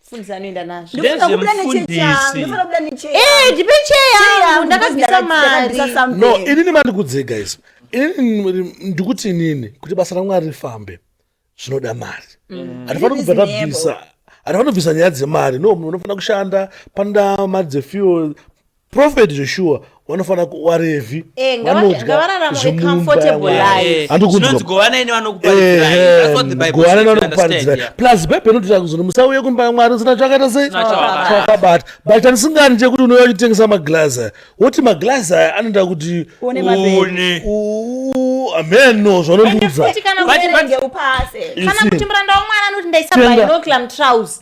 mufundisi anoenda nazvo. Ndinofanira kubuda nechechi yangu, Ndezvemufundisi. ndinofanira kubuda nechechi Eh, ndipe cheya yangu, yangu, ndakabvisa ndakabvisa mari. something. No, inini mandikudze guys, inini ndikuti inini kuti basa raMwari rifambe zvinoda mari. Hatifaniri kubva tabvisa, hatifaniri kubvisa nyaya dzemari. No, munhu unofanira kushanda, panoda mari dzefuel. Prophet Joshua vanofanira warevhi Eh, ngavararame a comfortable life. Zvinonzi govanai nevanokuparidzirai. That's what the Bible says, you understand, Govanai yeah. Plus bhaibheri inoti kuzoni musauye kumba yaMwari usina chakaita sei? Usina chawakabata. Chawakabata. But chandisingani chekuti unouya uchitengesa maglazi aya, woti maglazi aya anoita kuti Uone mabhegi. Une. Ameno zvaunondiudza. Futi kana Uverenge upase. You kana see. kuti muranda wamwana anoti ndaisa Tenga. binocular mutrouse,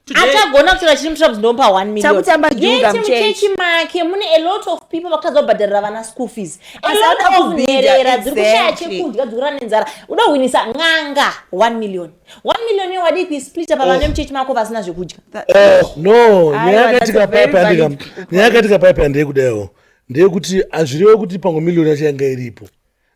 Today- achagona kutora chiri mutrouse, ndomupa 1 million. Takutamba junga Yet muchechi. muchechi make mune a lot of people vakatadza kubhadharira vana school fees, a Asi lot anoda of kubhidha, nherera dziri kushaya exactly. chekudya, dziri kurara nenzara. Uda kuhwinisa n'anga 1 million, 1 million iyo wadii kuisplita pavana vemuchechi mako vasina zvekudya? No, Aiwa, nyaya that's yakaitika a very paipa valid andika, nyaya yakaitika paipa ndeyekudaio, ndeyekuti hazvirevo kuti pamwe miliyoni yacho yanga iripo.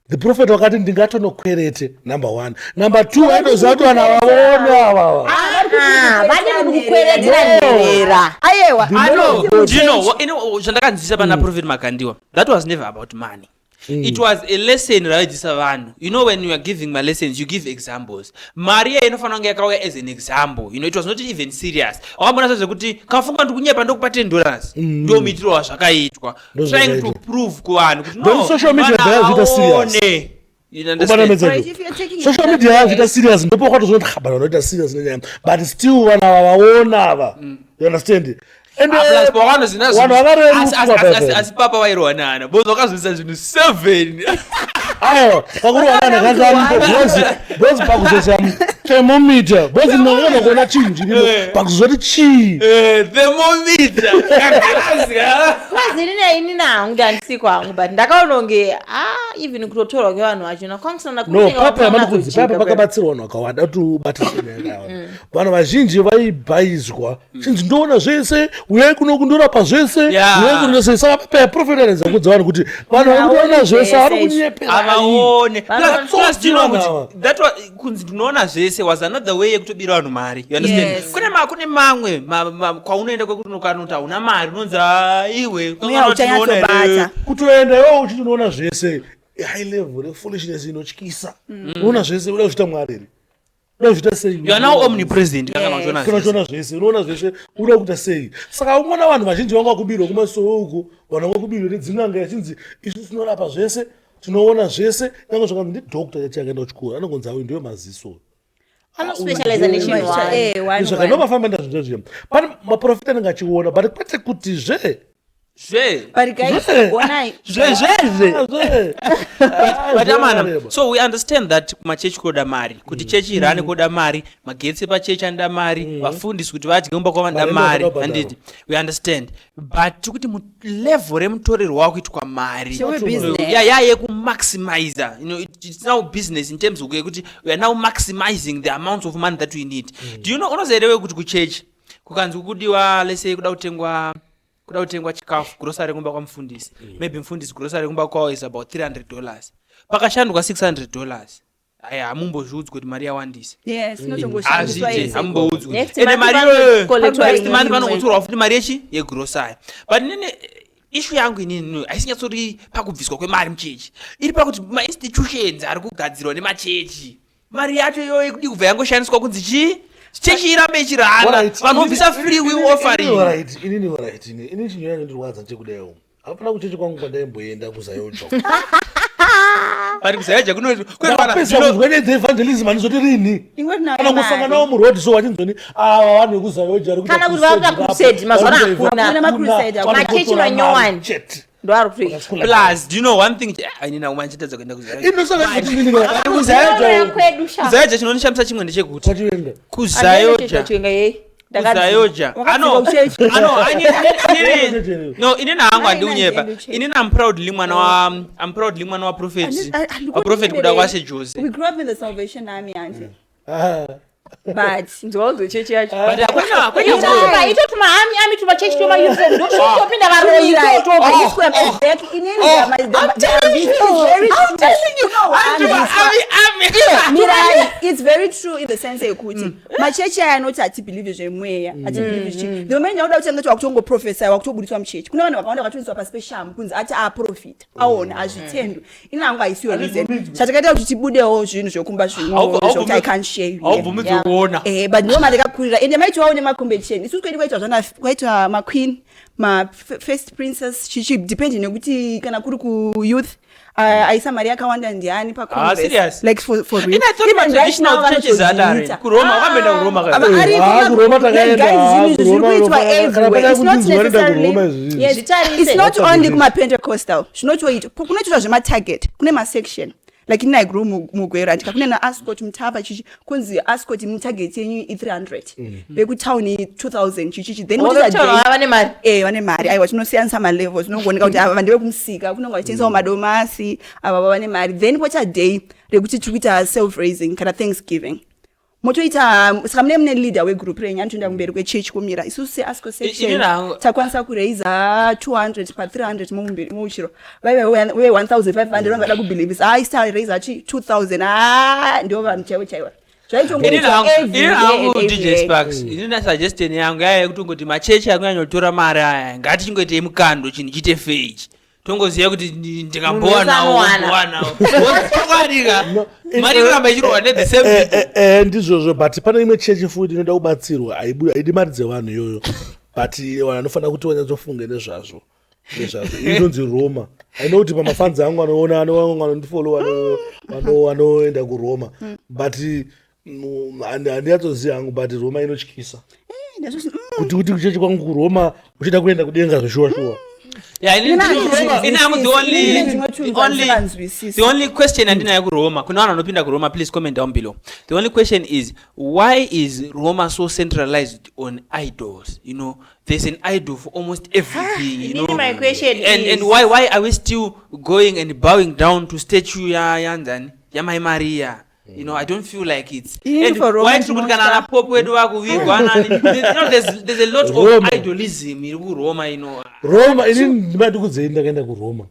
The prophet wakati ndingatonokwerete, number one. Number two, aitoziva kuti vanhu avavaone avava. Ah, vane muri kukweretera nherera. Ayewa. The man of No, God. do you know what- zvandakanzwisisa pana Prophet Makandiwa, that was never about money. It was a lesson raidzidzisa vanhu. You know, when you are giving my lessons, you give examples. Mari iya inofanira kunge yakauya as an example. You know, it was not even serious. Wakambona sezvekuti kafunga ndikunyepa ndokupa $10, ndo muitiro wazvakaitwa, Ndo trying to zvakaitwa. prove kuvanhu kuti Then no, social media vanhu dzakazviita serious. havaone. You Ubana understand? medzedu. Right, if you're taking Social it media that yazviita way- serious, ndipo kwatozoona kuti vanhu vanoita serious nenyaya, but still vanhu ava vaona ava, you understand? And Ah, plus pawanozina vanhu vakarerukwa paipa. asi papa vairohwa nana bozi wakazvisa zvinhu 7. Aiwa, pakurohwa nana kangambo bozi pakuzoisa thermometer, bozi ndinoona kuona chinhu chiripo pakuzoti chii. Thermometer kagirazi. Kwazi inini hangu ndandisiko hangu, but ndakaona kunge ah, even kutotorwa kwevanhu vachona kwamusina. No, papa yamadikudzi papa pakabatsirwa vanhu vakawanda kuti ubatise nyaya yakawanda. Vanhu vazhinji vaibhaizwa chinzi ndoona zvese, uyai kuno kundorapa zvese, uyai kuno sei. Saka papa yaprofet anedza kuudza vanhu kuti vanhu vari kutoona zvese vari kunyeperai. Avaone. Vano- Plus, do you know Vanhu ava. kuti that kunzi ndinoona zvese was another way yekutobira vanhu mari, you understand? Yes. Kune mamwe kwaunoenda kwekuti unokanoti hauna mari, unonzi "Ah, iwe Uya uchanyatsobata. Kutoenda iwewe uchiti unoona zvese, high level refoolishness inotyisa. Unoona zvese, uda kuzviita Mwari here? Uda kuzviita sei? You are now omnipresent kana uchiona Kana zvese. uchiona zvese, unoona zvese, uda kuita sei? Saka unoona vanhu vazhinji vanga kubirwa kumasowe uko, vanhu vanga kubirwa nedzin'anga yachinzi isu tinorapa zvese, tinoona zvese. Nyange zvakanzi ndidoctor yacho yakaenda kuchikoro, anongonzi awe ndiwe maziso. Anospecializa nechinhu one. Eh, one, Zvaka one. ndomafamba enda zvinhu zviya, pane maprofita anenge achiona, but kwete kuti zve Zve. But guys, onai. Zve zvezve. Zve. But amana, Zvakareba. so we understand that kumachechi koda mari, kuti chechi irani koda mari, magetsi epachechi anoda mari, vafundisi kuti vadye kumba kwavo vanoda Mari mari. ndoda kubhadharwa. Handiti we understand? But tikuti mulevel remutorero wakuitwa mari Chewe business. ya yekumaximizer, you know, it's now business in terms of yekuti we are now maximizing the amount of money that we need. Do you know, unoziva here kuti kuchechi kukanzi kukudiwa lese kuda kutengwa chikafu, grocery kumba kwamufundisi, maybe mufundisi grocery kumba kwavo is about $300, pakashandwa $600, aya hamumbozviudzwi kuti mari yawandisa. Yes, inotongoshandiswa Hazviite, yese. hamumboudzwi. Next Ende month mari iyoyo vanocollectwa next imwe month imwe. vanongotorwa futi mari yechi yegrocery. But inini ishu yangu inini haisinyatsori pakubviswa kwemari muchechi, iri pakuti mainstitutions ari kugadzirwa nemachechi, mari yacho iyoyo ikudi kubva yangoshandiswa kunzi chii, chechi irambe ichirana, Alright, vanhu vobvisa free will offering. Alright, inini alright, ini chinhu chandirwadza chekudaiwo, hapana kuchechi kwangu kwandaimboenda kuZAOGA. But kuZAOGA Ndakapedza kuzwa nedzeevangelism handizoti rini. Ingoti nayo Kana mari. kusangana nawo muroad so vachinzoni ava vanhu vekuZAOGA vari kuita Kana kuti vakuita crusade, mazuva ano hakuna. Hakuna macrusade, hakuna. Machechi manyowani. Chete. Ndo ari kutoita. Plus, do you know one thing? Inini hangu manchitadza kuenda kuZAOGA. Inosaka kuti inini KuZAOGA kwedu sha. KuZAOGA chinondishamisa chimwe ndechekuti kwachivenga. kuZAOGA Chiwenga yei. kuZAOGA Wakadzika kuchechi. No, inini hangu handiunyepa. Aina, ndiende Inini am proudly mwana wa, am proudly mwana wa prophet, wa prophet kuda kwashe Jose. We grew up in the Salvation Army, auntie. Ah. But Nzwa chechi yacho. But hakuna hakuna Itoba itotuma ami ami tuma chechi tuma uniform ndotopinda varoyi totoba. Exactly. Inini I'm telling you. I'm telling you. Ami ami. Mirai, it's very true in the sense yekuti machechi aya anoti hatibhilivhi zvemweya, hatibhilivhi zvichi. The moment yakuda kutanga kuti wakutongoprofesa, wakutobudiswa muchechi, kune vanhu vakawanda vakatoiswa pasi peshamu kunzi ati aprofita aona hazvitendwi. Ini hangu haisiyo reason chatakaita kuti tibudewo zvinhu zvokumba zvimwe zvokuti I can't share here. Haubvumidzwe kuona. But ndo mandakakurira, ende maitiwawo nemacompetition. Isusu kwedu kwaitwa zvana, kwaitwa maqueen, ma-first princess, chichi, depend nekuti kana kuri kuyouth, aisa mari yakawanda ndiani. Ah, serious? Like for real. And I thought Even ma right traditional now churches adare. vanotozviita. Kuroma, wakamboenda kuRoma Ava kana? ariko Ah, kuRoma takaenda, guys, ah, zvinhu izvi zviri kuRoma, kuitwa Roma, kana everywhere. pane It's not kuti vanoenda necessarily- kuRoma izvizvi. Yes. Zvitarise. It's not That's only what kuma-Pentecostal, zvinotoitwa kunoitwa zvematarget, kune masection, like ini I grew muGweru, andika kune naAscot Mutapa, chichi, kunzi Ascot mutarget yenyu i300, vekutauni 2000, chichichi, then motoita Vekutauni vane mari. Vane mari, aiwa, tinosiyanisa malevels, tinongooneka kuti ava ndevekumusika, kunonga vachitengesawo madomasi, ava vane mari. Then poita day rekuti tiri kuita self raising kana thanksgiving, motoita saka mune leader wegroup renyu anotoenda kumberi kwechechi kumira. Isusu seAsco section Inini hangu- takwanisa kuraisa 200 pa300 mumberi muuchiro, vaive we1500 vangada kubhilivisa, hai, taraisa chi 2000. A, ndo vanhu chaivo chaivo. Inini Zvaitongoitwa hangu, inini hangu, every DJ year. Sparks, inini suggestion yangu yaya yekutongoti machechi akunyanyotora mari aya, ngatichingoitei mukando, chinhu chiite feiji, tongoziva kuti ndingambowanawo. Munhu wese anowana. Mbowanawo chokwadika, mari inoramba ichirohwa nethe same people. Ndizvozvo, but pane imwe chechi futi inoda kubatsirwa, haidi mari dzevanhu iyoyo, but vanhu vanofanira kuti vanyatsofunge nezvazvo. Inonzi Roma. Aino kuti pamafanzi angu anoona, anondifollow, vanoenda kuRoma, but handinyatsoziva hangu, but Roma inotyisa. Kuti kuchechi kwangu kuRoma uchida kuenda kudenga zveshuwa shuwa. Yeah, Inini ini hangu Inini ndinotunza ndisinganzwisisi. the only question andinayo kuRoma, kune vanhu vanopinda kuRoma, please comment down below. The only question is, why is Roma so centralized on idols? There's an idol for almost everything you Inini know my question And is- and why are we still going and bowing down to statue ya yanzani, yamai Maria? I don't feel like it's Inini and for Roma why tiri kuti kana ndinotya. ana pope wedu vakuvigwa nani, there's a lot of Roma. idolism iri kuRoma. Roma, ini ndimati ndakaenda kuRoma,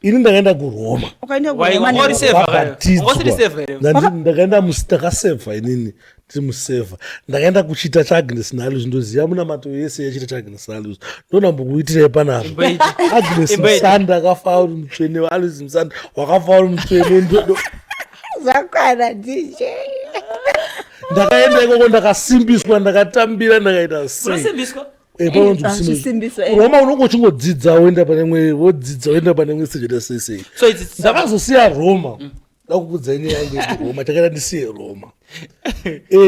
ini ndakaenda kuRoma. Ukaenda Why- kuRoma why ne- Wasiri wasiri seva here? Ndakaenda ndakasevha, inini ndiri musevha, ndakaenda kuchita chaAgnes naAlois, ndoziva munamato yese yechita chaAgnes naAlois, ndonambokuitirai panapa. Imboita. Agnes Imboita. Musanda akafa uri mutsvene, Alois Musanda wakafa uri mutsvene. Zvakwana, DJ. Ndakaenda ikoko, ndakasimbiswa, ndakatambira, ndakaita sei. Unosimbiswa? Panonzi Ah, kusimbiswa. zvisimbiso, eh. Roma unonge uchingodzidza, woenda pane imwe, wodzidza, woenda pane imwe, sechita sei sei. So it's Ndakazosiya Roma, ndakukudzai nyaya yangu yekuroma chakaita ndisiye Roma.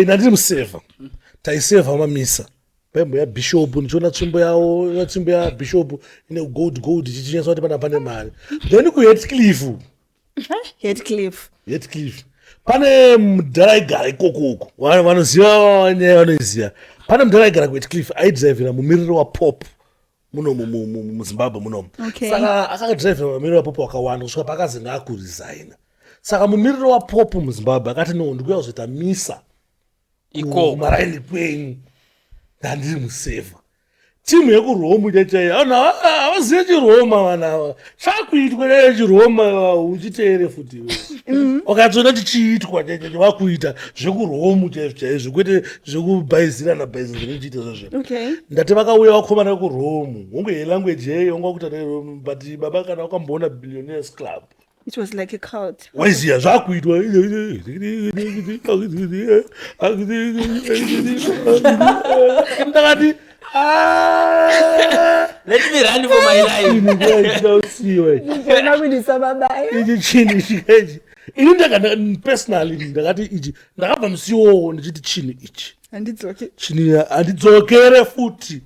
Ndandiri musevha, taisevha mamisa paimbo yabhishopu, ndichiona tsvimbo yavo, ina tsvimbo yabhishopu ine gold gold, chichinyatsa kuti pana pane mari. Then kuHatcliffe, Heathcliff. Heathcliff pane mudhara aigara ikoko uko. Vanoziva nyaya vanoiziva. Pane mudhara aigara kuHatcliffe, aidhiraivhira mumiriro wapope munomu muZimbabwe munomu. Saka akadhiraivhira mumiriro wapope wakawanda kusvika paakazi ngaakuresigna. Saka mumiriro wapope muZimbabwe akati, "No, ndikuya kuzoita misa Ikoko. kumaraini kwenyu." Ndandiri musevha, timu yekuRoma chaichai, vanhu havazive chiRoma, vanhu ava chakuitwa chaicho chiRoma uchiteere futi iwe. Ukatsoona chichiitwa chaicho, vakuita zvekuRomu chaizvo chaizvo, kwete zvekubhaizirana bhaizira zvinochiita zvazvo. Ndati vakauya vakomana vekuRomu, hongu yelanguage yeyo onga kuita, but baba, kana wakamboona Billionaires Club, It was like a cult. Waiziya zvakuitwa. Ndakati, "Ah, Let me run for my life. Chinhu chaichausiwa Ndinoona kuindisa mabaya. ichi, chinhu ichi ini personally ndakati ichi, ndakabva musi iwowo ndichiti chinhu ichi, Handidzoke. chinhu handidzokere futi.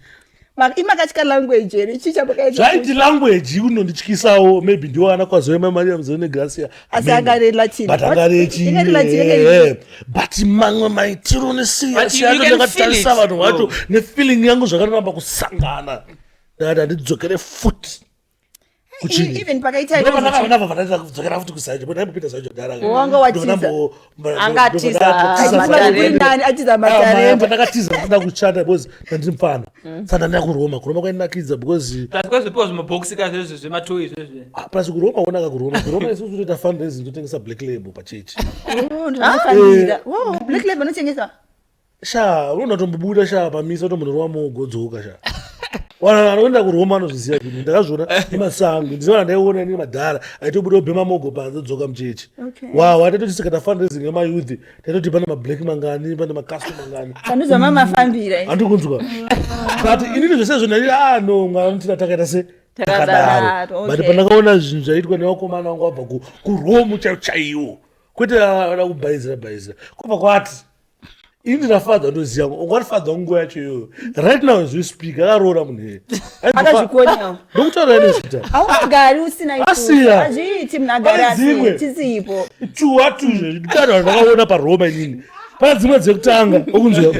Imakatya language here? Chii chamakaita? Zvaiti language unondityisawo, maybe ndiwo ana kwazoema Maria Muzone Gracia. Asi anga ari Latin. But anga ari echi Ingari Latin, ingari- but mamwe maitiro But you neserious can ndakatarisa feel it, vanhu vacho bro. nefeeling yangu zvakaramba kusangana, ndakati handidzokere futi. Kuchini. Even pakaita Ndobva ndabva kudzokera futi kuZAOGA but ndaimbopinda ZAOGA kudhara. Wanga watiza. Anga atiza Matarenda. Atiza matarenda. Ndakatiza ndinoda kuchata because ndandiri mufana. Saka ndandida kuroma. Kuroma kwainakidza because Plus kwazopiwa zvimabhokisi ka zvezvo zvematoyi zvezvo. Ah, plus kuroma wonaka kuroma. Kuroma isusu toita fundraising, totengesa Black Label pachechi. Oh, ndinofanira. Oh, Black Label inotengesa. Sha, unoona tombobuda sha pamisa tombonorowa mogodzoka sha. Wana vanoenda kuroma anozviziva kuti ndakazviona nemasango. Ndinoona ndaiona ini madhara aitobuda obhema mogo panze odzoka muchechi. Okay. Wow, ataitoti sika fundraising yemayouth, taitoti pane mablack mangani, pane makasto mangani. Sanduza mamafambira. Handi kunzwa. But inini zvese izvo ndati ah no, Mwari anotida takaita se Takadaro, takadaro. But okay. pandakaona zvinhu zvaiitwa nevakomana vangu vabva kuRome chaiwo chaiwo. Kwete vada kubhaizira bhaizira. Kubva kwati ini ndinafadza ndoziva ungandifadza nguva yacho iyoyo. Right now as we speak akaroora munhu iyeye. Akazvikonawo. Ndokutaura nezita. Haungagari usina Asiya. Hazviiti munhu agari Pane dzimwe. asi tisipo. Tuwatu ndikana ndakaona paroma inini. Pane dzimwe dzekutanga okunzwa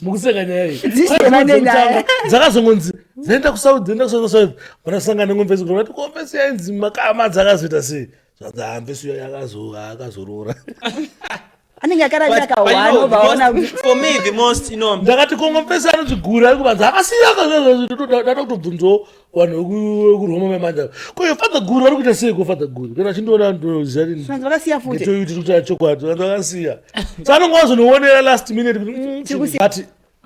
mukuseka nyaya iyi. Dzishoma Pane dzimwe nenyaya. dzekutanga dzakazongonzi dzaenda kuSouth, dzaenda kuSouth, South. Vanasangana nemvesi kuti vati komvesi yainzi makama dzakazoita sei. Zvanzi ah mvesi uya akazoroora. Anenge akararira But, but you kahwani know, obva the aona most, for me the most, you know, Ndakati kongo mvesi anonzi guru ari kuvanza akasiya ndada kutobvunzawo vanhu vekuroma memanja. Ko iyo father guru vari kuita sei ko father guru? Kana achindiona ndoziva kuti Zvanzi vakasiya futi. ndetoyuti tiri kutaura chokwadi vanhu vakasiya. Saka anonga wazonoonera last minute kuti Tiri kusiya. but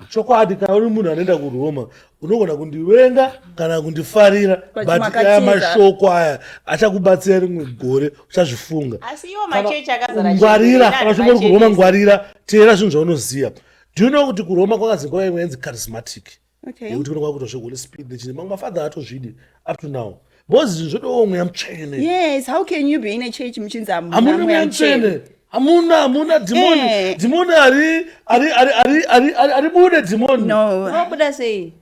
chokwadi kana uri munhu anoenda kuroma unogona kundivenga kana kundifarira, But but aya makatiza. mashoko aya achakubatsira rimwe gore uchazvifunga. Asi iwo machechi akazara Ngwarira chembere, kana uchinge uri kuroma, machenesi. ngwarira, teera zvinhu zvaunoziva. Do you know kuti kuroma kwakazi nguva imwe yainzi charismatic, Okay. yekuti kunenge kwakuitwa zveholy spirit nechii, mamwe mafadha atozvidi up to now because zvinhu zvodawo mweya mutsvene. Yes, how can you be in a church muchinzi hamuna Hamuna mweya mweya mutsvene? mutsvene, hamuna dhimoni. Eh. Dhimoni haribude dhimoni. No. Unobuda sei?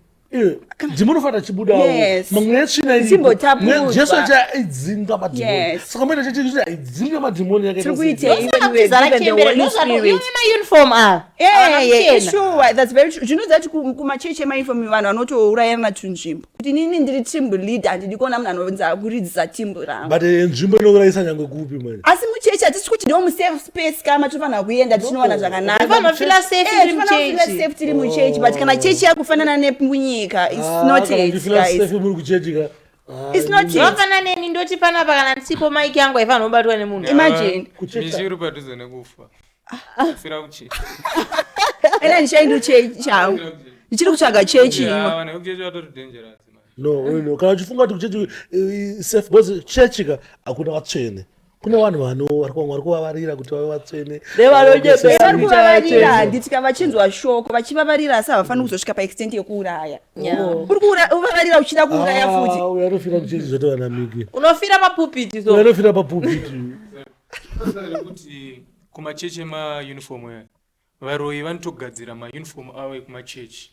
Dhimoni ufanira chibudawo. Yes. Mamwe etsvina. Chimbotapudzwa. Jesu achi aidzinga madhimoni. Yes. Saka moita chechi kuti aidzinga madhimoni yakaita Tiri sei? kuitei when we were Zara given the chembere, Holy ndozvano- Spirit? iwo mauniform ava. Havana Yeah, kuchena. sure, that's very true. Zvinoziva kuti kumachechi emauniform vanhu vanotourayana tunzvimbo kuti inini ndiri team leader, handidi kuona munhu anonzi akuridzisa team rangu. But nzvimbo inourayisa nyangwe kupi mani. Asi muchechi hatisi kuti ndo musafe space kama tofanira kuenda tichinowana zvakanaka. Tofanira kufeela safe Eh, tiri tofanira kufeela muchechi. safe tiri muchechi, but kana chechi yakufanana nemunyika, it's not it, guys. Muri kuchechi ka. It's not it. Zvakafanana neni, ndoti panapa kana ndisipo maiki yangu haifanira kubatwa nemunhu. Imagine. Mishi uri padhuze nekufa. Kufira kuchechi. Ena handichaendi kuchechi changu, ndichiri kutsvaga chechi Yeah, imwe. vanhu vekuchechi vatori dangerous man. No, kana uchifunga kuti kuchechi safe, because chechi ka hakuna vatsvene, kune vanhu vano vari kuvavarira kuti vave vatsvene. Nevanonyepera. Vari kuvavarira, handiti ka vachinzwa shoko vachivavarira, asi havafaniri kuzosvika paextent yekuuraya. Uri kuvavarira uchida kuuraya futi. Ah, uyo anofira kuchechi zvati vanamiki. Unofira papupiti Uyo so. anofira papupiti. Basa rekuti kumachechi emauniform aya, varoyi vanotogadzira mauniform avo ekumachechi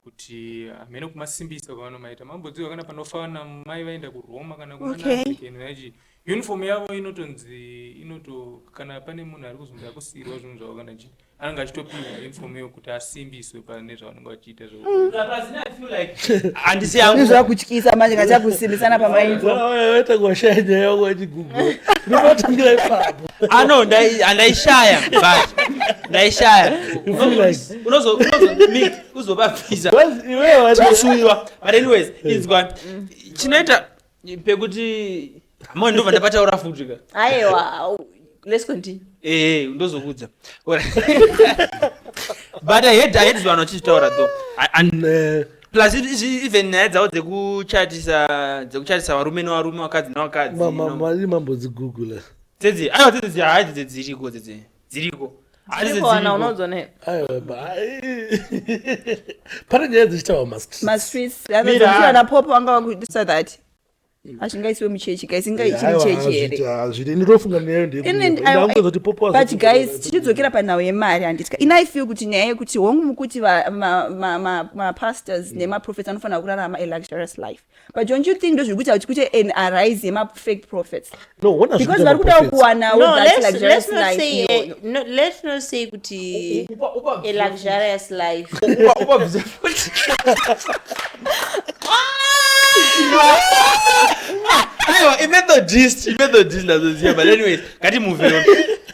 kuti hamene kumasimbisa kwavanomaita. Mambodziwa kana panofana mai vaenda kuroma kana kumaanglican vachi uniform yavo inotonzi inoto kana pane munhu ari kuzonzi akusiyirwa zvinhu zvavo kana chii, anenge achitopiwa uniform iyo kuti asimbiswe pane zvavanenge vachiita zvo. Plus, I feel like handisi yangu. Zvakutyisa manje kachakusimbisana pamauniform. Waita kuwashaya nyaya yako vachigugula, unobatangira ipapo. Ah no, handaishaya, but ndaishaya. You feel like Unozo uzobabvisa Because iwewe kusuwiwa. But anyways, inzwa chinoita pekuti hamoni ndobva ndapataura futi ka. Aiwa, let's continue. Ee, ndozokudza. But I had vanhu vachizvitaura though. And plus even nyaya dzavo dzekuchatisa varume nevarume, vakadzi nevakadzi, you know. Mari mambodzigugula. Dzedzi aiwa, dzedzi hai, dzedzi dziriko, dzedzi dziriko. Hadzidzi Dziriko, dziriko. unodzona. Aiwa, pane nyaya dzichitaura mastreets. Mastreets. Mira. Vana popo vanga vakuisa that hazvingaisiwe muchechi, guys, inga ichiri chechi here? Hazviti, ndinofunga neyo. Ndeyekuzoti popo. But guys, tichidzokera panhau yemari, handitya ini I feel kuti nyaya yekuti hongu mukuti mapastors nemaprophets anofanira kurarama a luxurious life, but don't you think ndozviri kuita kuti kuite an arise yemafake prophets, No, wona because vari kudawo kuwanawo No, that let's luxurious not life say iyoyo? no, let's not say kuti a luxurious life. Upabvisa futi. Aiwa, imethodist, imethodist ndazoziva, but anyways, ngatimove on.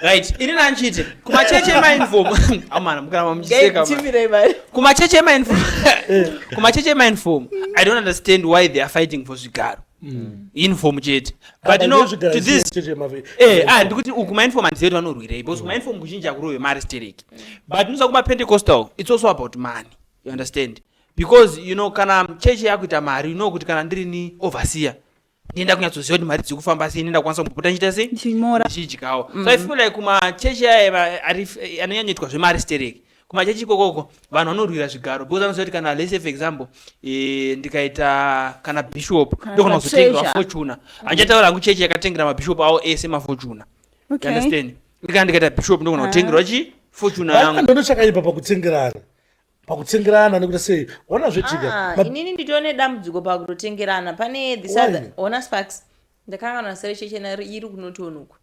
Right, ini nanchiti kumachechi emainform, amana mukaramba muchiseka man. Timirei mari. Kumachechi emainform, kumachechi emainform, I don't understand why they are fighting for zvigaro. Inform chete, but you know, to this ndikuti uku mainform handizivi kuti vanorwirei, because kumainform kuzhinji hakurohwe mari stereki, but unoziva kumapentecostal it's also about money, you understand? Because you know, kana chechi yakuita mari, you know kuti kana ndiri ni overseer, ndienda kunyatsoziva kuti mari dziri kufamba sei, ndienda kukwanisa kumbopota ndichiita sei. Ndichimora. Ndichidyawo. So I feel like kumachechi aya anonyanyoitwa zvemari stereki, kumachechi ikokoko vanhu vanorwira zvigaro because vanoziva kuti kana, let's say for example, ndikaita kana bishop, Kana ndogona kuzotengerwa treasure. Fortuner. Handichataura hangu chechi yakatengera mabishop avo ese maFortuner. You understand? Kana ndikaita bishop, ndogona kutengerwa chi Fortuner yangu. Ndono chakaipa pakutsengerana, pakutsengerana nekuti sei, ona zvetika. Ah, inini nditone dambudziko pakutotengerana pane this Why? other ona Sparks, ndakangana sere chechena iri kunotonuku,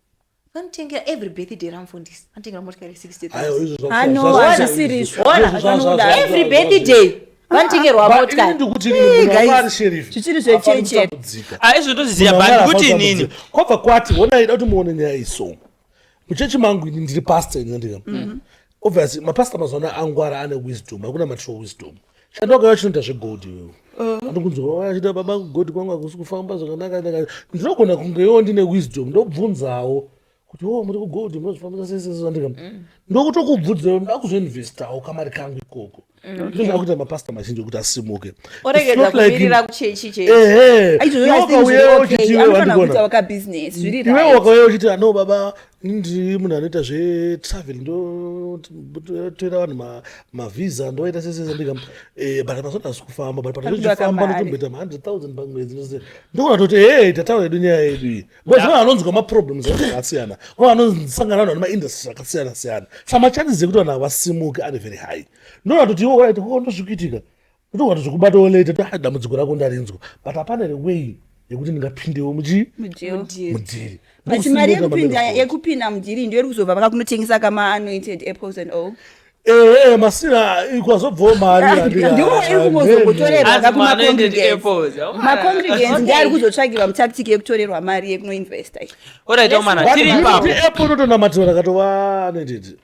vanotengera every birthday ramufundisi, vanotengera motikari 60 Aiwa, 000. izvo Ah, no, hazvisiri izvo. Ona, Zvanoda. every birthday vanotengerwa But motikari. ini ndikuti munhu Guys, wanga ari sheriff zvichiri zvechechi. haafani kutambudzika. Ah, izvo ndoziziva, Munhu but wanga ndikuti haafani inini kutambudzika. Kwabva kwati ona, ida kuti muone nyaya iso muchechi mangu. Ini ndiri pastor, ini ndika obviously mapastor mazuva ano angwara, ane wisdom, hakuna material wisdom. Chandokauya chinoita zvegold iwewe, andikunzwa achita baba, gold kwangu hakusi kufamba zvakanaka naka. Ndinogona kunge iwo ndine wisdom, ndobvunzawo kuti o muri kugold munozvifambisa sei sei sei, ndika ndokutokubvunza, ndakuzoinvestawo kamari kangu ikoko. Ndozvakuita mapastor mazhinji kuti asimuke. It's Oregedza not like kumirira kuchechi chechi. Ehe. Izvozvo Iwe I think zviri ukauya okay. uchiti iwe Anofanira wandikona. kuitawo kabusiness zviri Iwe right. wakauya uchiti ano baba, ndiri munhu anoita zvetravel, ndotoera vanhu mavhisa, ndoita sesese, ndika but mazuva hasi kufamba, but Pakudiwa panochifamba kamari. ndotomboita ma100 000 pamwedzi, ndogona toti hey, tataura yedu nyaya yedu iyi, because vanhu vanonzwa maproblems akasiyana, vanhu vanosangana vanhu vane maindustries akasiyana siyana, saka machances ekuti vanhu havasimuke ari very high. Ndogona toti iwe right, oh, ndozvikuitika, ndogona tozvikubatawo later to "Ah, dambudziko rako ndarinzwa, but hapana way yekuti ndingapindewo muchi Mudeal. mudhiri." But mari yekupinda mudhiri ndiyo iri kuzobva vakakunotengesa kama-anointed apples and all. Ehe, masina kwazobvawo mari. Ndiwo iri kungozogotorerwa Asi ma-anointed kuma-congregants. apples, Macongregants ndiye ari kuzotsvagirwa mutactic yekutorerwa mari yekunoinvesta. Alright, omana, tiri ipapo. Apple inotonamatira rakatova anointed.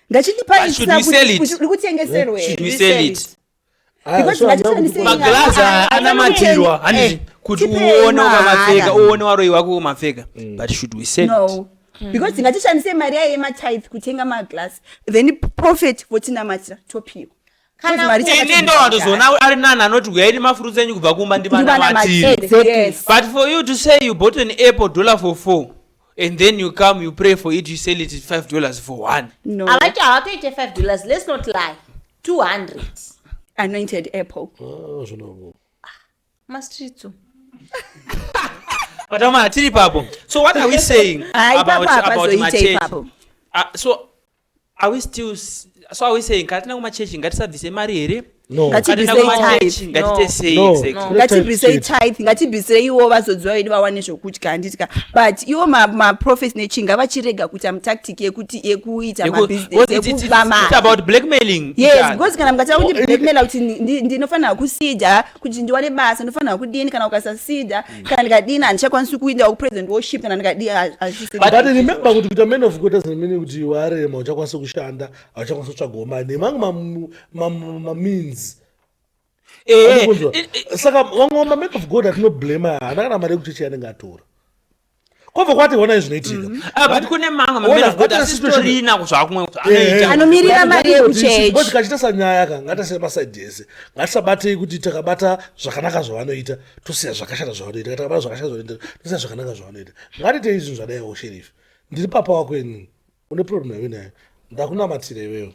But should we sell it? Uri kutengeserwe. Should we sell it? Because ngatishandisei Maglazi aya anamatirwa, handiti, kuti Tipei uone ukamapfeka, mahara. uone waroi wako umapfeka, but should we sell it? No, because ngatishandise mari yayo yematithe kutenga maglass, then prophet votinamatira, topiwa. Kana Mari Ini ndowatozoona ari nani anoti uyai nemafurutsi enyu kubva kumba, ndimanamatiri. Yes. But for you to say you bought an apple dollar for four, and then you come, you pray for it, you sell it at $5 for one. No. Havati havatoite $5, let's not lie, 200. Anointed apple. Mastreets. But amana, tiri ipapo, so what are we saying Ah, ipapo about hapazoite machechi? ipapo. So are we still so are we saying kana tina kumachechi ngatisabvise mari here? No. Kana tina Ngatibvisei kumachechi tithe. ngatite sei? No. Exactly. No. Ngatibvisei tithe, ngatibviseiwo vazodziwa vedu vawane zvokudya, handitika? But iwo maprophets nechinga vachirega kuita mutactic yekuti yekuita mabusiness Because yekuba it's mari. about blackmailing each Yes, other. because kana mukatanga kuti blackmaila kuti ndinofanira kusidha kuti ndiwane basa, ndinofanira kudini, kana ukasasidha, kana ndikadini, handichakwanisi kuenda kupresident worship, kana ndikadii, hazvisiri. But remember kuti kuita man of God doesn't mean kuti warema uchakwanisa kushanda, hauchakwanisa kutsvagawo mari nemamwe mameans. Andikunzwa? Saka vamwe maman of God atinoblema haana kana mari yekuchechi yanenge atora, kwabva kwati ona zvinoitika. Ah, but kune mamwe Ona, maman of God ngatiita asitorina zvakumwe anoita. Anomirira mari yekuchechi. Tikachita sanyaya ka, ngatisiyai masaidhi ese, ngatisabatei kuti takabata zvakanaka zvavanoita tosiya zvakashata zvavanoita, takabata zvakashata zvavanoita tosiya zvakanaka zvavanoita. Ngatitei zvinhu zvadaiwo. Sheriff, ndiri papa wako inini, une problem yawe nayo, ndakunamatira iwewe,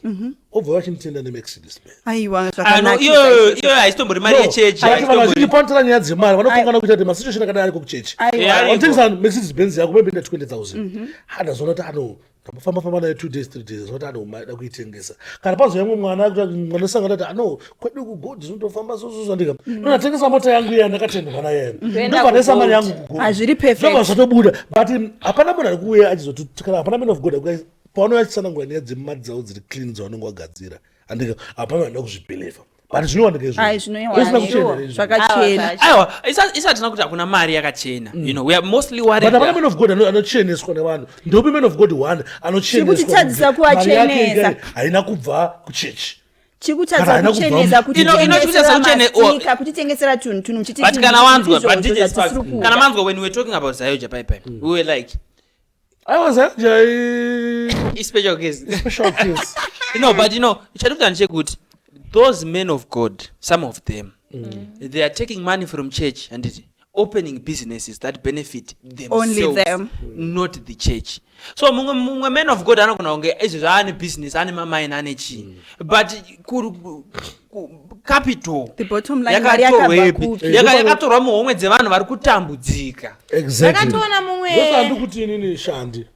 obva vachinditenda neMercedes Benz. Aiwa, Ah, no, zvakanakisa iyoyo izvozvo. iyoyo haisitombori mari yechechi. But vanhu vazhinji panotora nyaya dzemari vanokangana Aiwa. kuita kuti masituation akadai ariko kuchechi. Aiwa. Ariko. Wanotengesa Mercedes Benz yako, maybe ina 20 000, handazoona kuti ano ndambofamba famba nayo 2 days, 3 days, azoona kuti ano maida kuitengesa. Kana pazouya mumwe mwana kuti mwana kuti ano kwedu kugold zvinotofamba sososandika, ndonatengesa mota yangu iya ndakatendwa nayo, ndobva ndaisa mari yangu kugold. Hazviri perfect. Zvobva zvatobuda, but hapana munhu ari kuuya achizoti, kana hapana man of God ari kuuya pavanouya achitsanangura nyaya dzemari dzavo dziri clean dzavanenge vagadzira, andika hapana vanhu vanoda kuzvibhilivha. But zvinowanika izvo. Ai, Zvisina kuchena here izvo? Zvakachena. Aiwa, isatina kuti hakuna mari yakachena. We are mostly worried. But hapana man of God anocheneswa nevanhu. Ndopi man of God one anocheneswa? Chikutitadzisa kunzi mari yake kuvachenesa. Haina kubva kuchechi. Chikutadza Kana haina kubva kuchenesa, Ino chikutadza kutitengesera mastika, kutitengesera tunhu tunhu muchiti But tunhu kana wanzwa, izvozvo but DJ zvatisiri Sparks, kuda. kana manzwa, when we were talking about ZAOGA pai, we were like, Aiwa, ZAOGA I special case. Special case. No, but chatikuta ndechekuti those men of God, some of them, they are taking money from church and opening businesses that benefit Only themselves, them. not the church. So mumwe man of God anogona kunge izvezvo ane business, ane mamaini, ane chii, but capital The bottom line, mari yakabva yakatorwepi? kupi? Yakatorwa muhomwe dzevanhu vari kutambudzika. Exactly. Ndakatoona mumwe Ndosandi kuti inini shandi.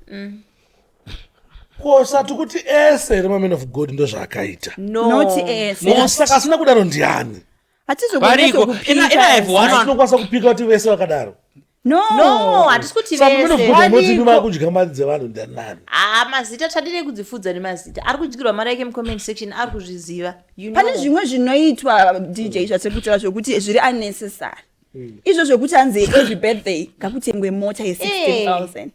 Kosati kuti ese here mamen of God ndo zvaakaita? No. Not ese. Saka asina kudaro ndiani? Variko. Ina I have one. Tinokwanisa kupika kuti vese vakadaro? No. No, hatisi kuti Saka man of vese. God anoti Variko. vakudya mari dzevanhu ndianani? Ah, mazita tadire kudzifudza nemazita. Ari kudyirwa mari yake mucomment section, ari kuzviziva. You Pane know. zvimwe zvinoitwa, DJ, zvatiri kutaura zvokuti zviri unnecessary, izvo zvokuti hanzi every birthday ngakutengwe mota ye16 000.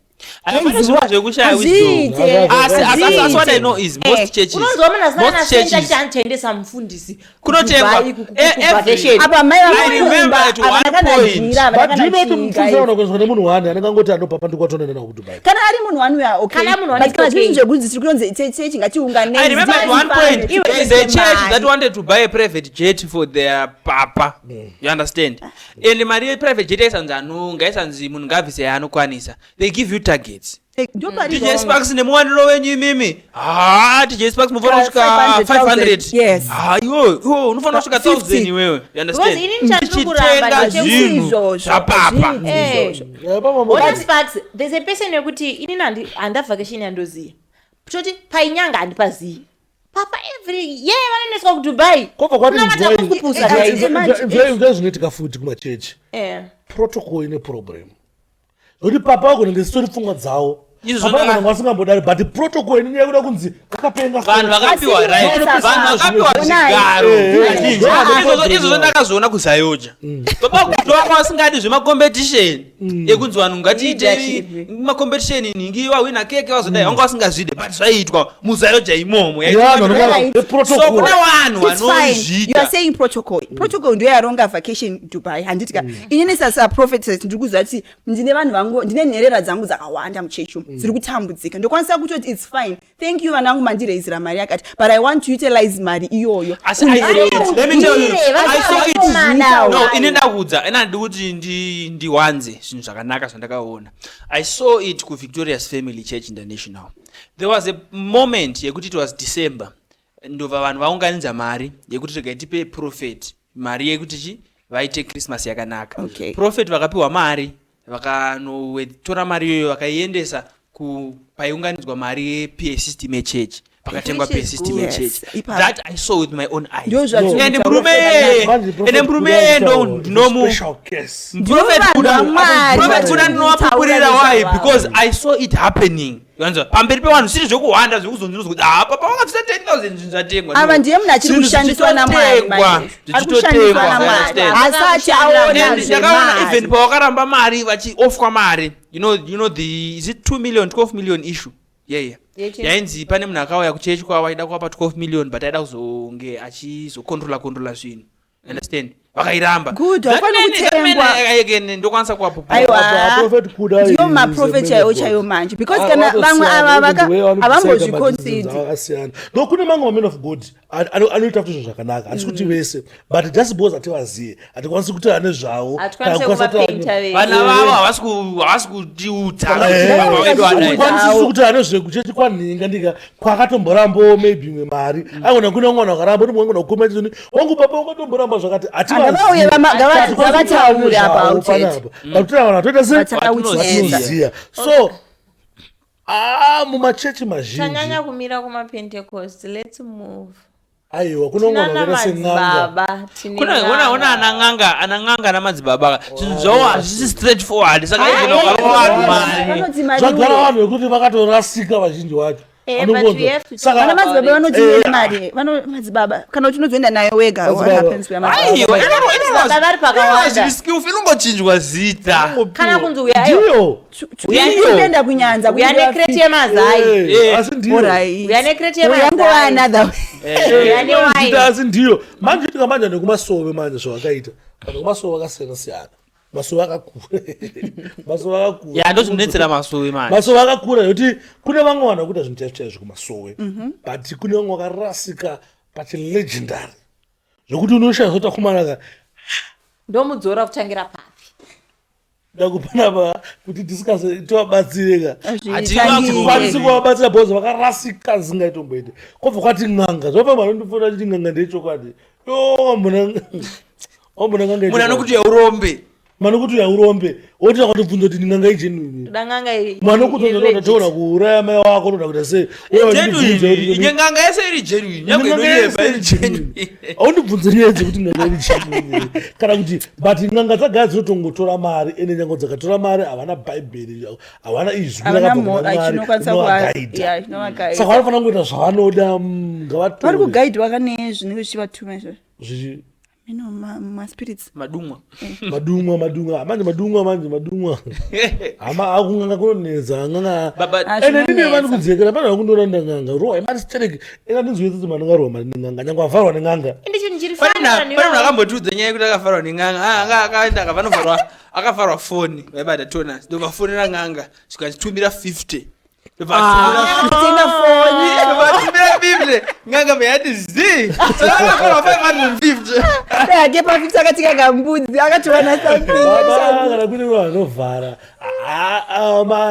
Pane zvimwe zvekushaya wisdom. Hazviite. Asi what I know is most churches, Unonzwa munhu asina most kana senti churches achiti andichaendesa mufundisi Kunotengwa. kuDubai, kuvhakesheni. Apa mai I remember vakumba at one havana kana point. jira, havana But do kana you know kuti chii, mufundisi guys. anoona kuendeswa nemunhu wani anenge angoti anobva ndikwatonoenda nawo kuDubai? Kana ari munhu wani uya, okay. Kana munhu wani, But kana it's zviri okay. zvinhu zvekuti tiri kunonzi chechi ngatiunganei, I remember at one point there is a church mari. that wanted to buy a private jet for their papa. You understand? And mari yeprivate jet yaisanzi ngaisanzi munhu ngaabvise yaanokwanisa. They give you targets. Ndopari DJ wrong. Sparks nemuwaniro wenyu imimi. Ha, DJ Sparks mufanira kusvika 500,000. 500. Yes. Ha, iwe, iwe unofanira kusvika 50. 1000 iwewe. You understand? Because inini chandiri kuramba Tichitenga ndechekuti zvinhu Izvozvo, zvapapa. hazviiti Eh. izvozvo. Ona Sparks, there's a person yekuti inini handa vacation yandoziya, toti painyanga handipaziyi papa, every year vanoendeswa kuDubai. Kwabva kwati Kunamata kukupusa chaizvo. nzwai zvinoitika futi kumachechi. Protocol ine problem, zvokuti papa vagonenge sitori pfungwa dzavo. Izvo Papa vagonenge vasingambodari, but protocol inini yakuda kunzi vakapenga. Vanhu vakapiwa Asi right, iwe vanhu vakapiwa Onai. zvigaro. Eh, Izvozvo ndakazviona kuZAOGA. Baba kuti vanga vasingadi zvemacompetition ekunzi vanhu ngatiite Leadership. macompetition, nhingi wahwina keke wazodai, vanga vasingazvide, but zvaiitwa muZAOGA imomo. Yeah, vanhu Right. veprotocol. So kune vanhu It's fine. You are vanozviita. saying protocol. Protocol ndiyo yaronga vacation Dubai, handiti ka? Inini sasaprophetess ndiri kuziva kuti ndine vanhu vangu, ndine nherera dzangu dzakawanda muchechi umu dziri kutambudzika. Ndokwanisa kutoti it's fine, thank you vanangu, mandireizira mari yakati, but I want to utilize mari iyoyo. Asi I saw it. Let me tell you, I saw it. No, ini ndakuudza, ina ndidi kuti ndiwanze zvinhu zvakanaka zvandakaona. I saw it kuVictoria's Family Church International. There was a moment yekuti it was December, ndobva vanhu vaunganidza mari yekuti regai tipe prophet mari yekuti chi vaite Christmas yakanaka. Okay. Prophet vakapiwa mari, vakanotora mari iyoyo vakaiendesa paiunganidzwa mari yePA system yechechi, pakatengwa Which PA is system good. Yes, yechechi. ipapo. That I saw with my own eyes. Ndizvo zvatiri And kutaura. murume, Manje prophet ende murume Kuda ndo kutaura, ndinomu special case. Prophet Ndivo Kuda, vanhu vaMwari Prophet Kuda vari ndinovapupurira. kutaura Why? nezvavo. Because I saw it happening. Wanzwa? Pamberi pevanhu, siri zvekuhwanda zvekuzonzi kuti ah, papa vakabvisa 10,000, zvinhu zvatengwa. Ava No. ndiye munhu achiri Zvinhu kushandiswa naMwari zvichitotengwa, manje. Ari kushandiswa zvichitotengwa, naMwari. you understand? Hasati aona And ndakaona even zvemari. pavakaramba mari, vachiofwa mari, you know the, is it 2 million, 12 million issue, yeah. Yechi? Yainzi pane munhu akauya kuchechi kwavo aida kuvapa 12 million, but aida kuzonge achizokontrola kontrola zvinhu, understand? Vakairamba. Good, That haufaniri that man, kutengwa. Again, ndokwanisa kuwapupura. Aiwa. Prophet Kuda Ndiyo is a maprofet man chaiwo of God. chaiwo manje, because Ah, kana vamwe vakasiyana, ava even the way vanodecide havambozviconsider. madecisions akasiyana. No, kune mamwe mamen of God anoita futi zvinhu zvakanaka. Hatisi kuti vese, but just because hativaziye hatikwanisi kuti ane zvavo. Hatikwanisi Kana kukwanisa kuti kuvapainta vese. Vana vavo havasi kutiudza. Eh, Baba vedu vanaita. hatikwanisi kuti ane zvekuchechi kwanhinga ndika kwakatomborambawo maybe imwe mari, agona kune mwana wakaramba, kuti mwana wakoma chizoni wangu papa wakatomboramba zvakati. Ngavauye ngavataure about it. Panapa vanhu vatoita se Vatakawitnessa. vatinoziya. So ah, mumachechi mazhinji Tanyanya kumira kumapentecost, let's move. Aiwa, kune mwana Tinana wakaita sen'anga. madzibaba, tine Kuna ona n'anga. anang'anga namadzibaba, zvinhu zvavo hazvisi straight forward, saka even Ah, vakarova vanhu mari. Vanoti mari Zvagara uye. vanhu vekuti vakatorasika vazhinji vacho. Eh, but we have to Saka- Vana talk madzibaba about it. vanotienda mari, vano madzibaba kana kuti unozoenda nayo wega, what Madzibaba. happens kuya madzibaba? Aiwa, Baba vari pakawanda. skillful inongochinjwa zita. Kana kunzi uyayo Ndiyo. Tunoenda kunyanza uya nekreti yemazai. Eh, asi ndiyo. Alright. Uya nekreti Uyangova yemazai. another way. Uya newine. Zita asi ndiyo. Manje tika manje nekumasowe manje zvavakaita. Vanhu kumasowe vakasiyana siyana. Masowe akakura. Masowe akakura. Ya, ndozvinonetsera masowe manje. Masowe akakura nekuti kune vamwe vanhu vakuita zvinhu chaizvo chaizvo kumasowe. But kune vamwe vakarasika pachilegendary. Zvekuti unoshaya zvoti akomana Ndomudzora kutangira papi. ndakupanapa kuti discuss tivabatsire ka. Hazvitangi. Kwanisi kuvabatsira because vakarasika zingaitomboite. Kwobva kwati n'anga. Zvobva vanondifona chiti n'anga ndeyechokwadi. Yo wambona wambona n'anga Munhu anokuti yaurombe. Mano kuti yaurombe. Woti akatobvunza kuti n'anga igenuine. Toda n'anga iri. Mano kuti iri legit. toona kuuraya mai wako toda kuita sei. Uye vachindibvunza Genuine. kuti- Inye n'anga yese iri genuine. Nyangwe N'anga inonyepa yese iri iri genuine. genuine. Haundibvunze nyaya dzekuti n'anga iri genuine. Kana kuti but n'anga dzagara dzinotongotora mari ende nyange dzakatora mari havana bhaibheri havana izwi Havana rakabva kuna Mwari chinokwanisa kuva- rinovagaidha. yeah, chinovagaidha. Saka vanofanira kungoita zvavanoda Vari ngavatore kugaidwa kane zvinenge zvichivatuma izvozvo. Zvichi- Mino maspirits. Madumwa. Madumwa madumwa manje madumwa manje madumwa hama akung'anga kunonetsa n'anga Baba Ah, ende ndine zvinonetsa. vani kudzekera pane vakundoona ndang'anga rohwa imari sitereki ena ndinzwe tsitsi manongarohwa mari nen'anga nyangwe avharwa nen'anga Ende chinhu chiri pane funny vanhu munhu ivavo. akambotiudza nyaya yekuti akavharwa nen'anga. Ah, anga akaenda akavanovharwa akavharwa foni vaibata tonas ndobvafonera n'anga zvikanditumira 50 ndobva Tenga foni. atumira 50 n'anga bva zi saka akavharwa 550. Dai hake pa50 akatenga kambudzi akatowana something. Baba, kana kune vanhu vanovhara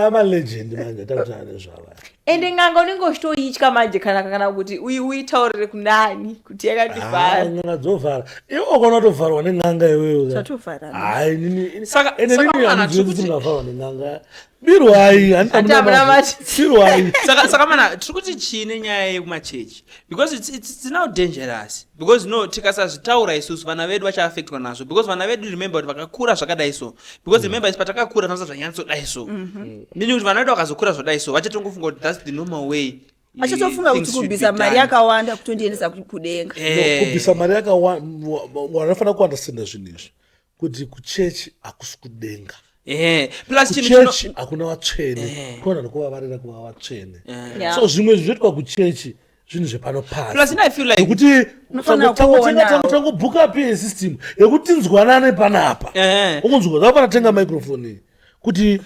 amalegend manje atakutana nezvava. Ende n'anga unenge uchitoitya manje kana kana kuti uitaurire kunani kuti yakandivhara. N'anga dzovhara iwe ukaona watovharwa nen'anga iwewe Zvatovharana. hayi nini Saka- ende saka nini mana handizivi tiri kuti kuti- ndingavharwa nen'anga birwai Handi hamuna mati. birwai. Saka mana tiri kuti chii nenyaya yekumachechi because it's now dangerous because no tikasazvitaura isusu vana vedu vachaafectwa nazvo because vana vedu remember kuti vakakura zvakadai so because remember isi patakakura tinosa zvanyatsodai so meaning kuti vana vedu vakazokura zvadai so vachatongofunga kuti that's the normal way Achatofunga things kuti should be kubvisa mari done. yakawanda kutondiendesa kudenga. Kubvisa mari yakawanda vanofanira kuandastanda zvinhu izvi kuti kuchechi hakusi kudenga. Plus chinhu chino Kuchechi hakuna vatsvene kune vanhu kuvavarira kuva vatsvene. Yeah. So zvimwe zvinoitwa kuchechi zvinhu zvepano pasi Plus I feel like nekuti Unofanira kuonawo. tangobhuka pa system yekuti tinzwanane panapa. Ukunzwa zapana tenga microphone iyi kuti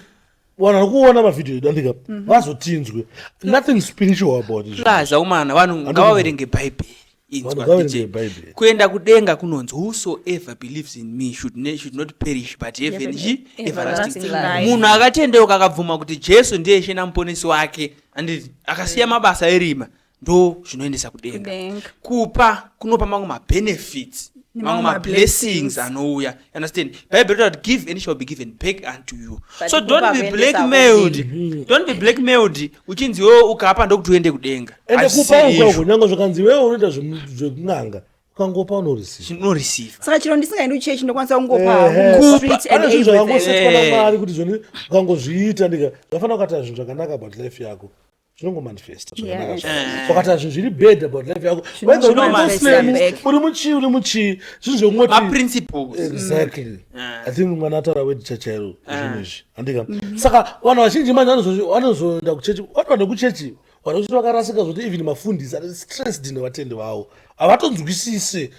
vanhu vari kuona mavhidhiyo edu andika vazotinzwe nothing spiritual about it. Plus aumana vanhu ngavaverenge bhaibheri. Inzwa, Vanhu ngavaverenge DJ. Bhaibheri. Kuenda kudenga kunonzi whosoever believes in me should not perish but have an everlasting Everlasting life. life. Munhu akatendeuka akabvuma kuti Jesu ndiye Ishe namuponesi wake anditi akasiya mabasa erima ndo zvinoendesa kudenga. Kudenga. Kupa kunopa mamwe mabenefits Nemamwe mamwe mablessings mablessings. anouya. You understand? Bible rinotaura kuti give and it shall be given back unto you. But So kupa don't be kuendesa blackmailed, don't be blackmailed uchinzi iwewe ukapa ndokuti uende kudenga. Ende Hazvisi kupa izvo. uko nyange zvakanzi iwewe unoita zvekun'anga ukangopa unoreceive. Chinoreceive. Saka chero ndisingaendi kuchechi ndokwanisa kungopa street and Pane zvinhu everything. zvakangosetwa namwari kuti zvoni ukangozviita ndika zvafanira kuita zvinhu zvakanaka about life yako zvinongomanifesta zvakanaka. Yes. Zvako ukata zvinhu zviri bad about life yako whether uri Zvinomanifesta mumuslim back. uri muchii uri muchii zvinhu zvekungoti Maprinciples. Exactly. I think mwana ataura wedi chairo zvinhu izvi andika saka vanhu vazhinji manje vanozoenda kuchechi vati vanhu vekuchechi vanhu vekuchechi vakarasika zvokuti even mafundisi ari stressed nevatendi vavo havatonzwisise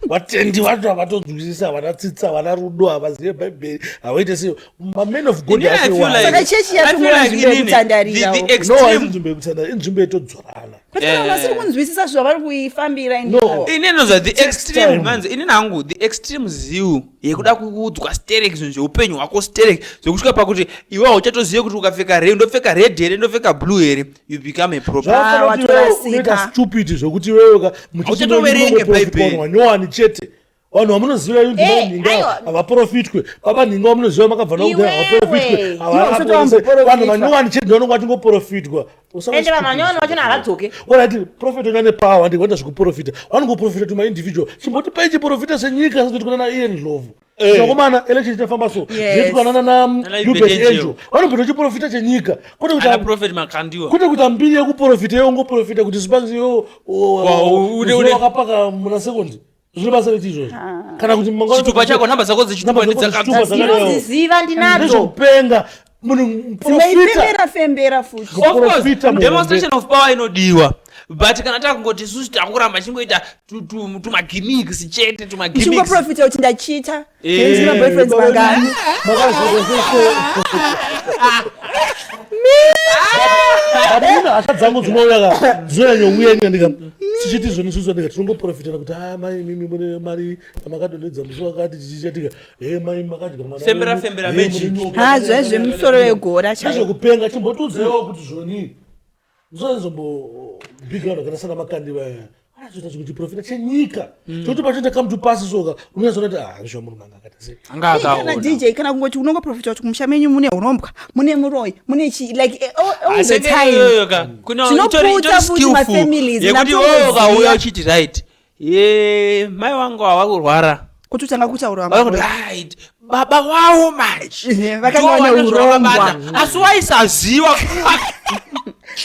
vatendi vacho havatonzwisisi havana tsitsi havana rudo havazive bhaibheri havaite sei mamen of god Inini I feel acho like- Saka chechi I yacho feel muna like nzvimbo inini, yekutandarirawo. the no haisi extreme nzvimbo yekutandara inzvimbo yetodzorana But kana vasiri kunzwisisa zvavari kuifambira No. Inini ndozva the extreme time. manzi inini hangu the extreme zeal yekuda kuudzwa sterek zvinhu zveupenyu hwako sterek zvekusvika pakuti iwe hauchatozive kuti ukapfeka red ndopfeka red here ndopfeka blue here you become a problem. Zvakafanana kuti iwewe watorasika. unoita stupid zvokuti iwewe ka Hauchatoverenge Bhaibheri. wanyowani chete vanhu vamunoziva Eh, nhinga aiwa. havaprofitwe baba nhinga vamunoziva makabva navo kudhaya havaprofitwe. Iwewe. Iwe usati wamboprofitwa. Vanhu vanyowani chete ndivanonga vachingoprofitwa. Ende vanhu vanyowani vachona havadzoke. Alright, prophet unya nepower ndikuenda zvekuprofita vanongoprofita to maindividual chimboti pai chiprofita senyika sezoti kuna na Ian Ndlovu. Zvakomana election ichafamba so. Zvinoitwa nana Nana Hubert Hubert Angel. Angel. Vanobvira chiprofita chenyika. Kwete Ana kuti Prophet Makandiwa. kwete kuita mbiri yekuprofita iwe ungoprofita kuti Sparks iwe Wa- une- wakapaka muna sekondi. Zvine basa reti izvozvo. Kana kuti mangwana- Chitupa chako namba dzako dzechitupa Namba dzako ndedzakati. dzechitupa dzakadai. Ndinodziziva ndinadzo. Ndezvekupenga. Munhu muprofita. Dzinoifembera fembera futi. Of course, Muprofita muhombe. demonstration of power inodiwa but kana takungoti isusu takuramba chingoita tumagimmicks chete tumagimmicks Uchingoprofita kuti ndachita. Eh. Ndine maboyfriends mangani. But hasha dzangu dzinouya ka dzinonyanyouya ina ndika tichiti zvoni isusu ndika tinongoprofitira kuti a mai mimi mune mari yamakadonhedza musi wakati chichichatika he mai makadya mwana Fembera, wenyu, fembera he, magic. mune nyoka." Ha zvezvemusoro wegora chaiwo. Ndezvekupenga chimbotiudzewo kuti zvoni musazombobhiga vanhu vakaita sana Makandiwa aya anozoita chimwe chiprofita chenyika chokuti pachoita come to pass soka unonyatsoona kuti ah zvishuwa munhu anga akaita sei anga Kana akaona DJ kana kungoti unongoprofita kuti kumusha menyu mune urombwa, mune muroyi, mune chi like all the time. Zvinoputsa futi mafamilies, yekuti natongoziva. iwewe ukauya uchiti right ye mai wangu ava kurwara Kuti utanga kutaura Vakuti, maroyi. right baba wawo manje Eh, vakanga vane Ndo urongwa. zvavakabata. Asi waisaziva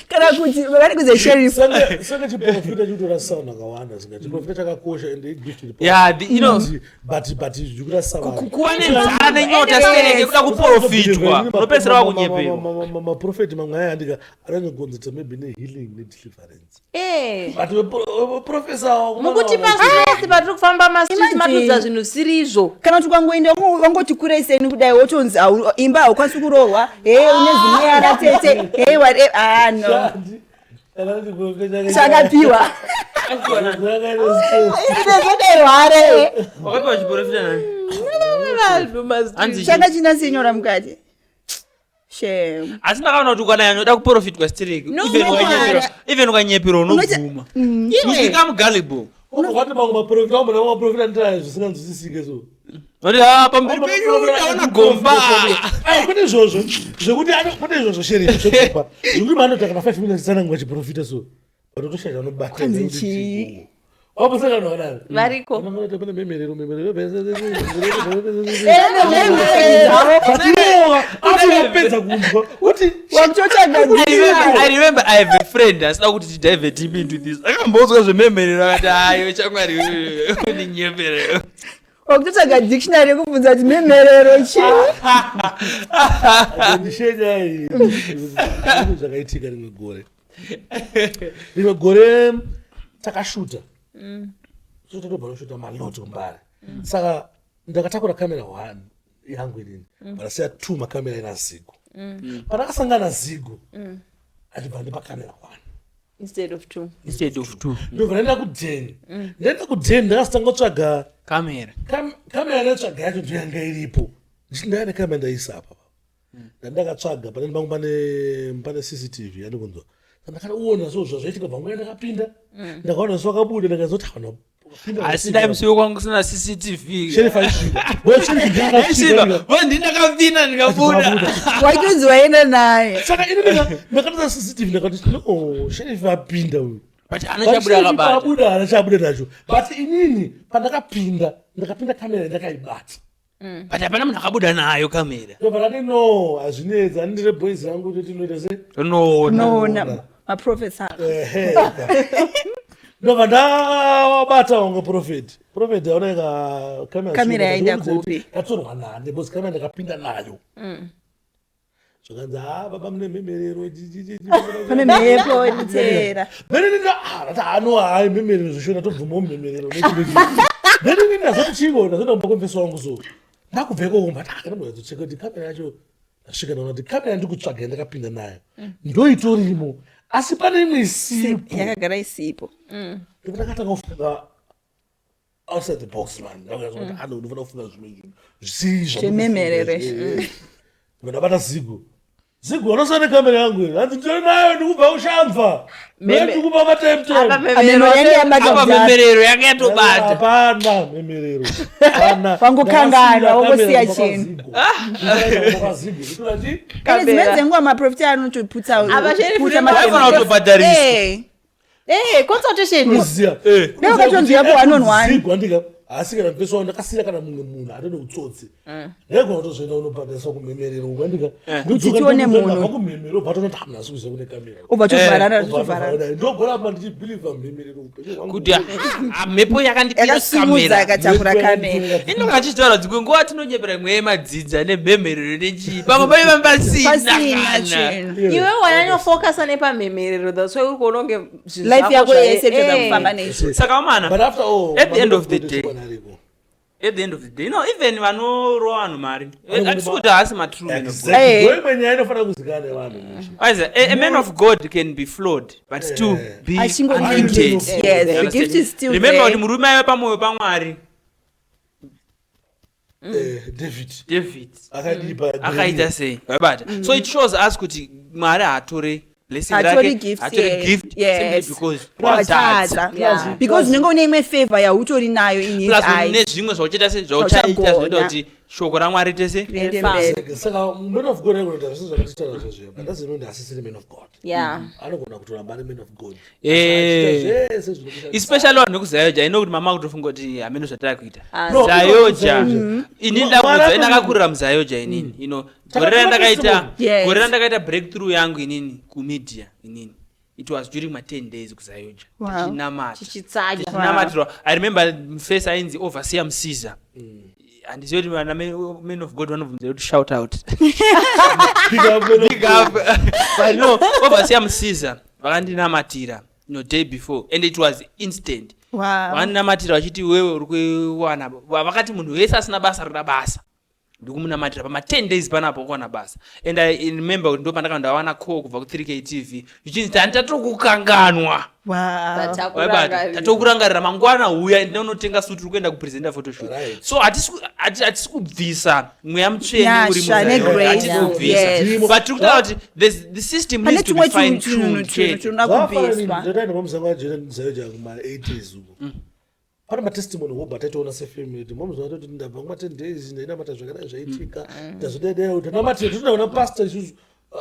Kana kuti vari kuze sheriff. Senge chiprofita chikutorasisa vanhu vakawanda singa chiprofita chakakosha and igift iripo. Yeah, you know- But zvikurasisa vanhu kuva nenzara nenyota stereke kuda kuprofitwa unopedzisira wakunyeperwa maprofeti mamwe aya andika anonyagonzeta maybe nehealing nedeliverance Eh. but veprofesa Mukutipa stress patiri kufamba mastreet Imagine. matudza zvinhu zvisiri izvo. Kana kuti ukangoenda wangoti kurei seni kudai wotonzi imba haukwanisi kurohwa he une zimweya ratete he whatever ah no chakapiwa zvodairware wakapiwa chiprofita nani Vanhu mastreet. Hanzi changa china sinyora mukati shem asi ndakaona kuti ukanyanyoda kuprofitwa stereke No, even unorwara. even ukanyepera unobvuma Iwe. usvika mugalibo Wati mamwe maprofita amwe maprofita nditaya zvisinganzwisisike so noti a pamberi penyu ndaona gomba Aiwa, kune izvozvo zvekuti kune izvozvo sherifu zvekupa zvekuti maanoita kana 5 minutes tsanangura chiprofita so but utoshaya anobata Kwanzi chii? waposangana vanani Variko. pane mhemherero mhemherero apedza kunzwa kuti I remember I have a friend asina kuti tidive deep into this akambozwa zvemhemherero akati ayo chamwari undinyepere wakutotsvaga dictionary yekubvunza kuti mhemherero chii ndishenyai zvakaitika rimwe gore rimwe gore takashuta so tatobva noshuta maloti kumbare saka ndakatakura kamera one yangu inini pandasiya two makamera ina zigo pandakasangana zigo achibva ndipa kamera one Instead of two. instead of two ndobva ndaenda kudheni ndaenda kudheni ndakazotanga kutsvaga camera kamera ndaitsvaga yacho ndiyo yanga iripo ndichiti ndaya nekamera ndaisa apa ndandakatsvaga pane pangu pane pane cctv yandikunzwa ndakauona so zvazvaitika bva nguva ndakapinda ndakaona so akabuda ndakazoti hana asi dai musi wekwangu kusina cctv sheriff aisvika Bo sheriff ndiye akasvika, Aisvika, bo ndinakapinda ndikabuda waitonzi waenda naye saka ini ndakatarisa cctv ndakati no sheriff apinda uyu but hana chabuda akabata abuda hana chabuda nacho but inini pandakapinda ndakapinda kamera ndakaibata but hapana munhu akabuda nayo kamera ndobva ndati no hazvinetsi handindire boys rangu kuti tinoita sei unoona noona maprofesa Ehe. ndobva ndabata wangu profeti profeti aoneka Kamera yaenda kupi? yatorwa nani because kamera ndakapinda nayo zvakanzi ha baba mune mhemherero pane mhepo inotera ndati ano hai mhemherero zvishona tobvumawo mhemherero then ndazoti chiko ndazoda kumba kwemfesi wangu so ndakubva ikoko mba ndakanambozocheka kuti kamera yacho ndasvika ndaona kuti kamera yandikutsvaga yandakapinda nayo ndoitorimo asi pane imwe isipo yakagara isipo ndobva ndakatanga kufunga outside the box man ndakazoona kuti ano ndinofanira kufunga zvimwe zvinhu zvisiri Zvemhemherero. ndobva ndabata zigo zigo unosana nekamera yangu here hanzi nditori nayo ndikubva kushamva ndikupa matemtem ameno yange yabata apa kudhara mhemherero yanga yatobata hapana mhemherero Hapana. Wangokanganwa, Ndakasiya wangosiya kamera chinhu. kumba kwaZigo. Zigo, kuti ende dzimweni dzenguva maprofita anotoputsa Ava sheriff putsa nema- Vaifana kutobhadhariswa. Eh. Eh, consultation. unoziya Dai wakatonzi yako one on one. Zigo andika Asi kana mufesi wangu ndakasira kana mumwe munhu atode utsotsi. Ndaigona kutozoenda unobhadhariswa kumhemerero uko andika. Kuti tione munhu. Kumhemerero bva tonoti hamuna asi kuziva kune kamera. Obva tovharana tovharana. Ndogona apa ndichibhilivha mhemerero upenyu hwangu. Kuti mhepo yakandipira Yakasimudza kamera. akatakura kamera. Inonga achitaura dzimwe nguva tinonyepera mweya yemadzidza nemhemherero nechii. Pamwe paiva pasina Pasina kana. chinhu. Iwe wanyanyofokasa nepamhemerero, that's why uri kuona kunge zvinhu Life zvako yako yese toda Eh. kufamba neizvo. Saka wamana, But after all, at the end of the man of God day, is one ariko. at the end of the day, no, even vanorova vanhu mari, Vanogona hatisi kuti haasi matrue men of God. Exactly. Eh. Ndo imwe nyaya inofanira kuzikanwa nevanhu. Aiza, a man of God can be flawed but still be Achingo- anointed. Yes, You the understand? gift is still Remember there. kuti murume aiva pamwoyo paMwari, David David, akadipa akaita sei? Waibata. So it shows us kuti Mwari haatore blessing Hatori rake, gift, hatori yes. gift Yes. simply because watadza. Watadza. Yeah. Because unenge une imwe favor yautori nayo in his Plus eyes. une zvimwe zvauchaita sei, zvauchaita Zvauchagona. zvinoita kuti shoko raMwari tese Riende mberi. Saka man of God anogona kuita zvinhu zvakatitaura zvezvo, but doesn't mean asisiri man of God. Yeah. Anogona kutoramba ari man of God. Eh. Achiita zvese zvinokuita. Especially vanhu vekuZayoja, ino kuti mama kutofunga kuti hameno zvatava kuita. No, Zayoja, Mm. inini Mwari ndakuudza, ato- ndakakurira muZayoja inini, you know, gore Takatora randakaita, testimony. Yes. gore randakaita breakthrough yangu inini kumedia inini, it was during my 10 days kuZayoja. Wow. Tichinamata. Tichitsaga. Tichinamatirwa. I remember first ainzi Overseer Msiza. Handizivi kuti vana men of God vanobvunza kuti shout out. Big up, man of Big up. But no, Overseer Msiza vakandinamatira, you know, day before, and it was instant. Wow. Vakandinamatira vachiti iwewe uri kuwana, vakati munhu wese asina basa rikuda basa, ndikumunamatira pama 10 days panapo ukuwana basa. And I remember kuti ndo pandakanga ndawana call kubva ku3K TV zvichinzi tani tatokukanganwa. Wow. Waibata, Tatakurangarira. tatokurangarira mangwana huya ndinonotenga suit uri kuenda kupresenta photoshoot. Right. So hatisi kubvisa mweya mutsvene uri Nyasha muZayoja. negrace. Hatisi kubvisa. Yes. But tiri kutaura kuti the system Pane needs to be tumwe fine tunhu tuned chete. tunoda kubviswa. Ndataenda pamusango waJoina kuma-80s uko. Pane matestimony hobha taitoona sefamily kuti momuzwa atoti ndabva kuma-10 days ndainamata zvakadai zvaitika, ndazodai tanamatira totodaona pastor isusu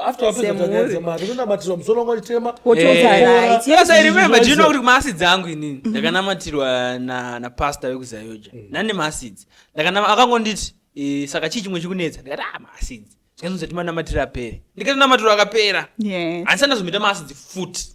after wapedza tanyadza mari totonamatirwa musoro wangu achitema. Wotoza Eh. right. Yes, I remember. Do you know kuti kumaasids angu inini ndakanamatirwa napastor wekuZayoja nane maasids. Akangonditi saka chii chimwe chikunetsa, ndikati ah, maasids zvikanzonzi timanamatira apere, ndikatonamatirwa akapera. Yes. Handisati ndazomuita maasids futi.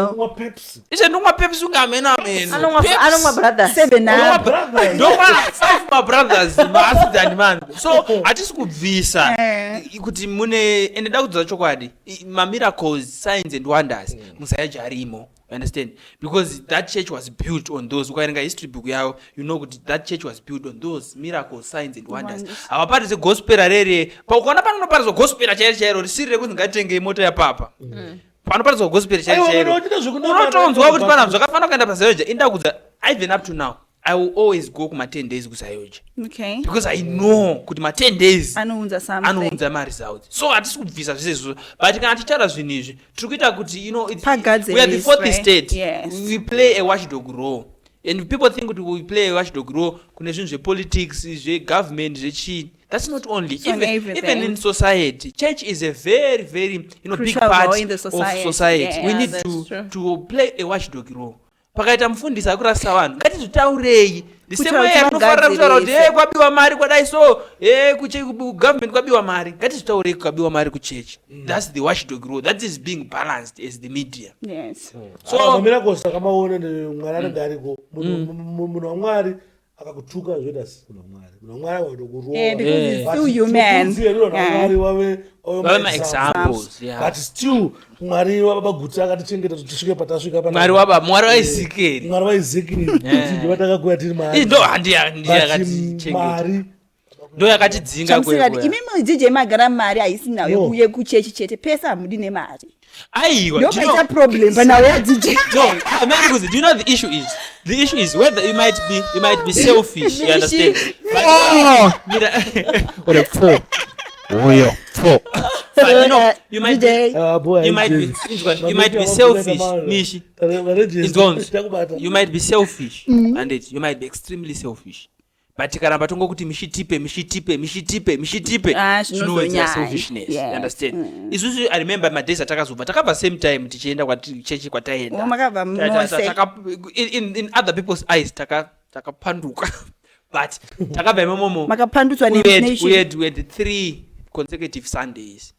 Kumwa Pepsi. Izve ndikumwa Pepsi unge ameno ameno. Anomwa brothers. Seven up. Brothers. Ndomwa five mabrothers, maasids handimanzwi. So hatisi kubvisa Eh. kuti mune, ende da kudza chokwadi, mamiracles, signs and wonders muZayoja arimo. You understand? Because that church was built on those. Ukaverenga history book yavo, you know kuti that church was built on those miracles, signs and wonders. Wonders. Havaparidze gospel rere. Paukaona panonoparidzwa gospel chairo chairo risiri rekuti ngatitengei mota yapapa. Panoparidzwa gospel chairo Aiwa, chairo. vanhu vachida zvekunamata. Unotonzwa kuti panapa zvakafanira kuenda paZayoja. Inda kudza, even up to now, I will always go kuma 10 days kuZayoja. Okay. Because I know kuti ma 10 days Anounza something. anounza maresults. So hatisi kubvisa zvese izvozvo, but kana tichitaura zvinhu izvi tiri kuita kuti, you know, we are the fourth Pagadziriswe. state. Yes. We play a watchdog role, and people think kuti we play a watchdog role kune zvinhu zvepolitics, zvegovernment, zvechii. That's not only It's on everything. even in society, church is a very, very, you know, big Crucial part role in the of society. society. Yeah. We Yeah, need that's true. to play a watchdog role. Pakaita mufundisi akurasisa vanhu, ngatizvitaurei the same Kutaura way kuti atinofarira kutaura kuti vagadzirise. "Eh, kwabiwa mari kwadai, so eh, government kwabiwa mari," ngatizvitaurei kwabiwa mari kuchechi. That's the watchdog role that is being balanced as the media. Yes. So So mamiracles takamaona, Mwari anenge ariko. Munhu waMwari akakutuka zvoita si munhu waMwari, munhu waMwari akatokurowa. Yeah, because Yeah. it's still human. Yeah. Mwari wave Vave ma-examples, yeah. but still Mwari wababa Guti akatichengeta kuti tisvike patasvika panapa. Mwari waba, Mwari waEzekieri. Mwari waEzekieri Yeah. vatakakura tiri maari. Ndo handi But yakatichengeta, Mwari ndo yakatidzinga. Chamusingati Kwekwe imi DJ magara mari haisi nhau No. yekuchechi chete, pese hamudi nemari. Aiwa, do you Ndopaita know- problem panhau yaDJ. No, I mean, because do you know the issue is? The issue is whether you might be selfish. You understand? But, Mira, Ore four. Oyo four. but you know, you might be, DJ. Ah, boy, you might be, James. you might be selfish, Mishi. Inzonzi. Takubata. You might be selfish, and you might be extremely selfish. But tikaramba tongokuti mishitipe, mishitipe, mishitipe, mishitipe, Ah, zvinowedzera zvinozonyanya. selfishness. Yes. You understand? Isusu, I remember madays atakazobva, takabva same time tichienda chechi kwataenda. Oh, makabva mose. In other people's eyes Takapanduka. But takabva imomomo. Makapandutswa We had, we had, we had three consecutive Sundays.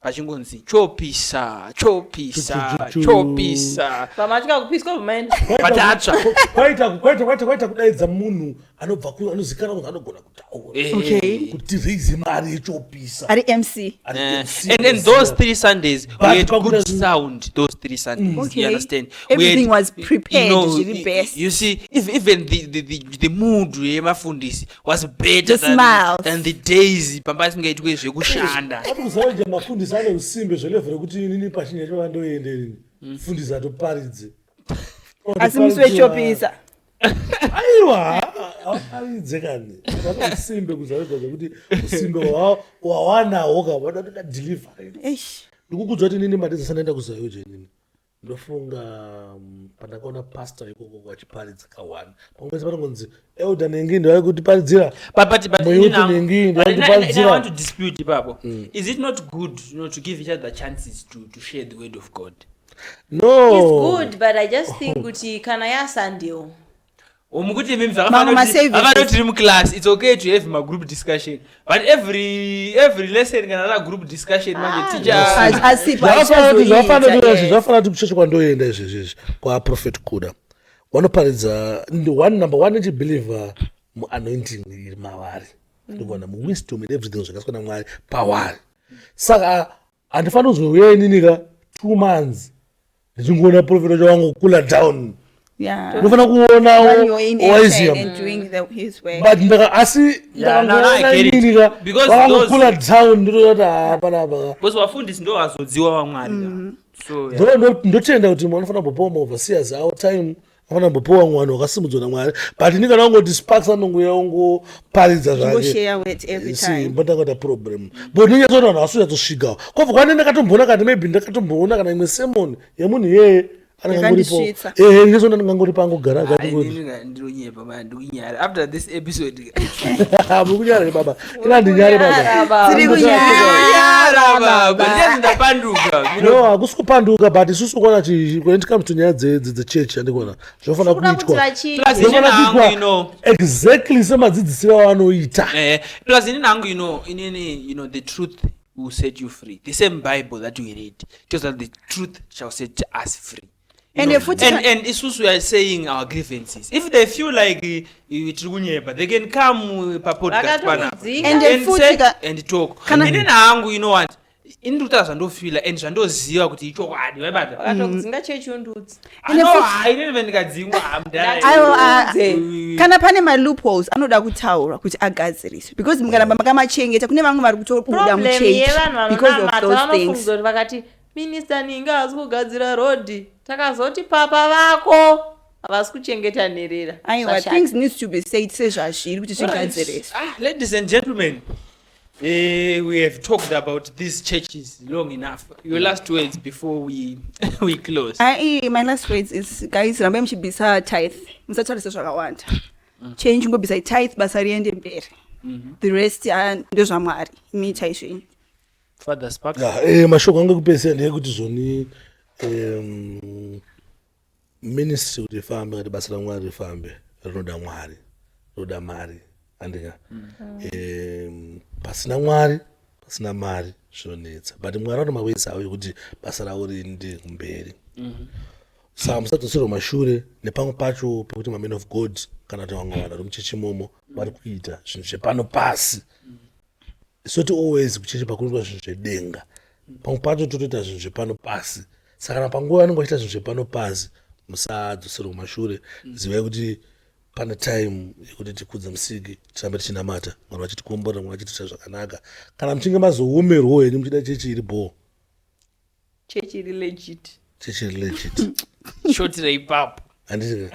Pachingonzi chopisa, chopisa, chopisa. Pamatya kupiswa pamaenda. Patatsva. Kwaita kwaita kwaita kwaita kudaidza munhu anobva ku anozikanwa kunzi anogona kutaura. Okay. Kuti raise mari yechopisa. Ari MC. Ari MC, And then those three Sundays, we But had good pakuda- sound. Those three Sundays, Okay. you understand? Everything We had, was prepared, You know, zviri best. You see, if, even the mood yemafundisi was better The smiles. than the days pamba isingaitwe zvekushanda. Ati kuZAOGA mafundisi ane usimbe zvelevhel rekuti inini pachinja chavandoende inini. Mufundisi atoparidze. Asi musi wechopisa. Aiwa, avaparidze kani. Vane usimbe kuZAOGA zvekuti usimbe wawanawo ka vanoda deliverance. Eish. Ndikukudzwa kuti inini mari dzese ndaenda kuZAOGA inini. Ndofunga pandakaona pastor ikoko vachiparidza ka1. Pamwe pese panongonzi elder Nengi ndivari kutiparidzira. But Muyuti inini hangu- Nengi but ndivari I kutiparidzira. want to dispute ipapo. Is it not good, to give each other chances to share the word of God? No. It's good, but I just think kuti kana yaSunday. Mukuti imimi Mamwe ma-services. zvakafanira tiri muclass, it's okay to have magroup discussion, but every lesson kana ra group discussion manje teacher Asipo Zvakafanana kuti- zvakafanana kuti- achazoita. zvakafanana kuti kuchechi kwandoenda izvezvi izvi kwaProphet Kuda vanoparidza one number one nechibeliever muanointing iri mavari, ndikuona muwisdom and everything zvakaiswa naMwari pavari. Saka handifaniri kuzouya inini ka 2 months ndichingoona prophet wacho wangokula down. Yeah. Unofanira kuonawo When you're in action waiziya and doing his work. but ndaka asi Yeah, no, no, I ndakangoona get it. inini ka Because vakangokula down, ndototi hapana apa. Because vafundisi ndo vazodziwa vaMwari ka. So yeah. Ndotenda kuti munhu anofanira kumbopiwa maoverseers avo time, anofanira kumbopiwa mwana wakasimudzwa naMwari, but ini kana ungoti Sparks anongoya ungoparidza zvake Ngoshare word every See, time. mbotanga problem, but ndinyatsoti vanhu vasonyatosvikawo kwabva kwane ndakatomboona kati maybe ndakatomboona kana imwe sermon yemunhu iyeye anengangoripo. Yakandisvitsa. Ehe, ndinyatsoti ndingangoripo angogara Ah, akati inini ka ndinonyepa man, ndikunyara after this episode. Muri kunyara baba, ina ndinyare baba. Tiri kunyara Nyara baba, baba. ndiyati ndapanduka, you know. No, hakusi kupanduka, but isusu kuona when it comes to nyaya dzechechi, andikuona zvinofanira Kuda kuti kuitwa vachinje. Plus inini Zvinofanira hangu, kuitwa you know, exactly semadzidzisiro avanoita. Plus inini hangu, you know, inini, you know, the truth will set you free. The same Bible that we read tells us the truth shall set us free. You And know, futhi and isusu we are saying our grievances. If they feel like tiri kunyepa, they can come papodcast panapa Vakatokudzinga. And and futhi say and talk. Inini hangu, you know what, ini ndikutaura zvandofila and zvandoziva kuti ichokwadi, waibata. Vakatokudzinga chechi undudzi. And No, futhi- hai, inini vendikadzingwa hamudai. Aiwa, Ndudze. kana pane maloopholes anoda kutaura kuti agadziriswe, because mukaramba makamachengeta kune vamwe vari kutobuda Problem muchechi yevanhu because of vanonamata those vanofunga things. kuti vakati minista ninge havasi kugadzira rodhi, takazoti papa vako havasi kuchengeta nherera. Aiwa, Zvashata. things needs to be said sezvazviri kuti zvigadziriswe. Ah, ladies and gentlemen, we have talked about these churches long enough. Your last words before we close. Ai, my last words is, guys, rambai muchibvisa tithe, musatarise zvakawanda. Change ngobvisai tithe, basa riende mberi. The rest, ah, ndezvaMwari, imi chaizvenyu. Father Sparks. Ya, mashoko angu ekupedzisira ndeyekuti zvoni ministry kuti ifambe, kuti basa raMwari rifambe, rinoda Mwari, rinoda mari, andika pasina Mwari, pasina mari zvinonetsa, but Mwari ano maways avo ekuti basa ravo riende kumberi. Saka musadzoserwa mashure nepamwe pacho pekuti mamen of God kana kuti vamwe vanhu vari muchechi imomo vari kuita zvinhu zvepano pasi. Isoti always kuchechi pakunoitwa zvinhu zvedenga, pamwe pacho totoita zvinhu zvepano pasi. Saka kana panguva vanenge vachiita zvinhu zvepano pasi, musadzoserwa kumashure. Zivai kuti pane time yekuti tikudze Musiki, tirambe tichinamata Mwari vachitikomborera, Mwari vachitiita zvakanaka. Kana muchinge mazoumerwawo henyu muchida chechi iri bhoo, Chechi iri legit. Chechi iri legit. Shotira ipapo. Handiti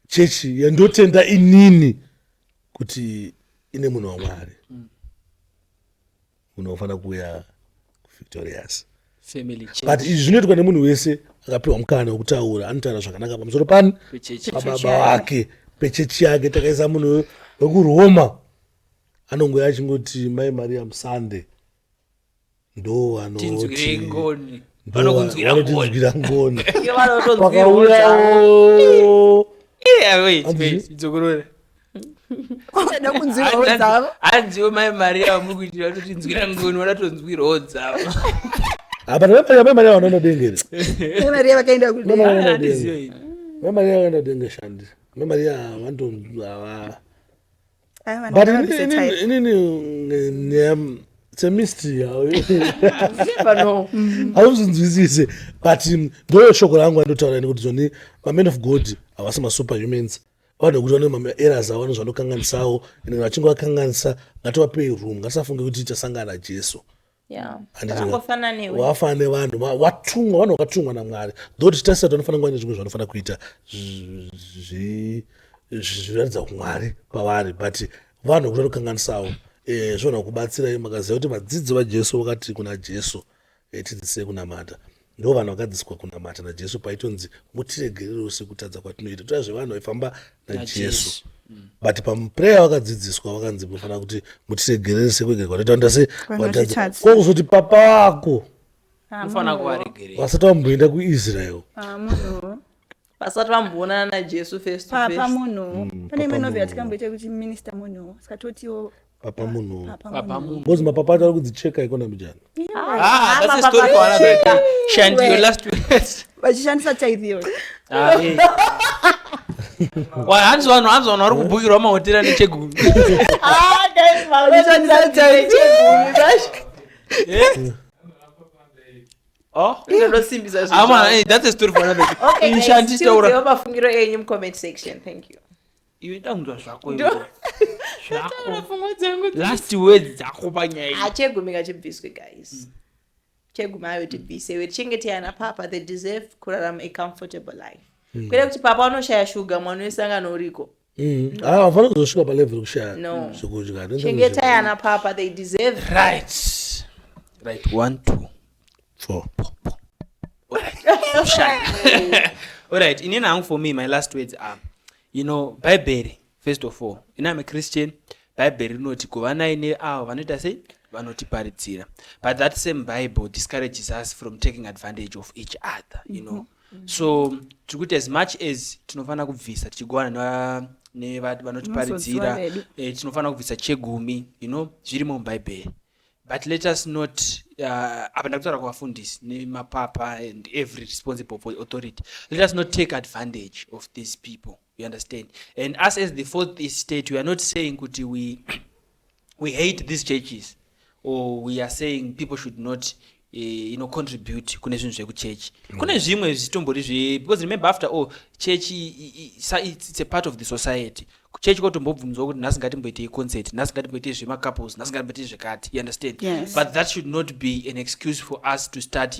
chechi yandotenda inini kuti ine munhu waMwari, munhu wafanira kuuya kuVictorious Family church. But izvi zvinoitwa nemunhu wese akapiwa mukana wekutaura, anotaura zvakanaka pamusoro pani Pechechi. pababa wake, pechechi yake. Takaisa munhu wekuRoma anongoya achingoti Mai Maria Musande ndo Tinzwire vanoti ngoni. ndo Vanokunzwira ngoni. vanotinzwira ngoni. Iyo vanotonzwirwa dzavo. Pakauyawo Wait, Hanzi wait, dzokorora. Kwada kunzwirawo dzavo. Hanziwo mai Maria vamuri kuitira kutotinzwira ngoni vadatonzwirawo dzavo. Apa mai Maria vanoenda denga here? Mai Maria vakaenda Mai kudenga. Maria vanoenda Handiziyo denga. ini. Mai Maria vakaenda denga shandi. Mai Maria vanto Ai, vanhu But ngavabvise tithe. inini it's a mystery. Never know. Hauzvinzwisise, but ndo shoko rangu andotaura ini kuti zvoni mamen of God havasi masuperhumans. Vanhu vekuti vane maerrors avo, vane zvanokanganisawo, ende vachinge vakanganisa ngativapei room, ngatisafunge kuti tichasangana naJesu. Yeah. Handiti Vakangofanana newe. Wafanana nevanhu, watumwa, vanhu vakatumwa naMwari. Though tichitarisa kuti vanofanira kuva nezvimwe zvavanofanira kuita zviratidza kumwari pavari, but vanhu vekuti vanokanganisawo, zvinogona kubatsirai makaziva kuti vadzidzi vaJesu vakati kuna Jesu, tidzidzisei kunamata. Ndo vanhu vakadzidziswa kunamata naJesu, paitonzi mutiregererewo sekutadza kwatinoita. Toita zvevanhu vaifamba naJesu, but pamuprayer vakadzidziswa, vakanzi munofanira kuti mutiregerere sekuregerera kwatinoita se Vanotitadza. Kwokuzoti papa wako Unofanira kuvaregerera. vasati vamboenda kuIsrael. Ah, munhu. Vasati vamboonana naJesu face to Papa face. munhu. Pane imwe Papa novel munhu. yatikamboita kuti minister munhu. Saka totiwo Papa munhu. papa Papa munhu. munhu. Because mapapa acho ari kudzicheka economy jani. Ah, that's a story for another day. Shanti, your last words. Vachishandisa tithe iyoyo. Ah, eh. Wa, hanzi vanhu, hanzi vanhu vari kubhukirwa mahotera nechegumi. Ah, guys, Vachishandisa tithe. Eh? Oh? Ndinosimbisa Ah, man, eh, that's a story for another day. Okay, Ini guys, Shanti taura. tiudzewo mafungiro enyu mucomment section. Thank you. Iwe ndakunzwa zvako iwe. Zvako. Pfungwa dzangu. Last words dzako panyaya iyi. Ah, chegumi ngachibviswe, guys. Chegumi ayo tibvise. Iwe tichengetei ana papa, they deserve kurarama a comfortable life. Kwete kuti papa unoshaya shuga, mwana wesangano uriko. Ah, vafanira kuzosvika palevel yekushaya No. zvekudya. Chengetai ana papa, they deserve. Right. Right, one, two. Four. Alright, inini hangu, for me, my last words are, Bhaibheri, first of all, ini am a Christian. Bhaibheri rinoti kuvanai neavo vanoita sei, vanotiparidzira. But that same Bible discourages us from taking advantage of each other. So tiri kuti as much as tinofanira kubvisa tichigovana nevanotiparidzira, Vanozodziwa vedu. tinofanira kubvisa chegumi, zvirimo mubhaibheri, but let us not, apa ndakutaura kuvafundisi nemapapa and every responsible for authority, let us not take advantage of these people, you understand? And us as the fourth estate, we are not saying kuti we hate these churches or we are saying people should not contribute kune zvinhu zvekuchechi, kune zvimwe zvitombori zve, because remember, after all, church it's a part of the society. Kuchechi kotombobvunzwa kuti nhasi ngatimboitei concert, nhasi ngatimboitei zvemacouples, nhasi ngatimboitei zvekati, you understand? Yes. But that should not be an excuse for us to start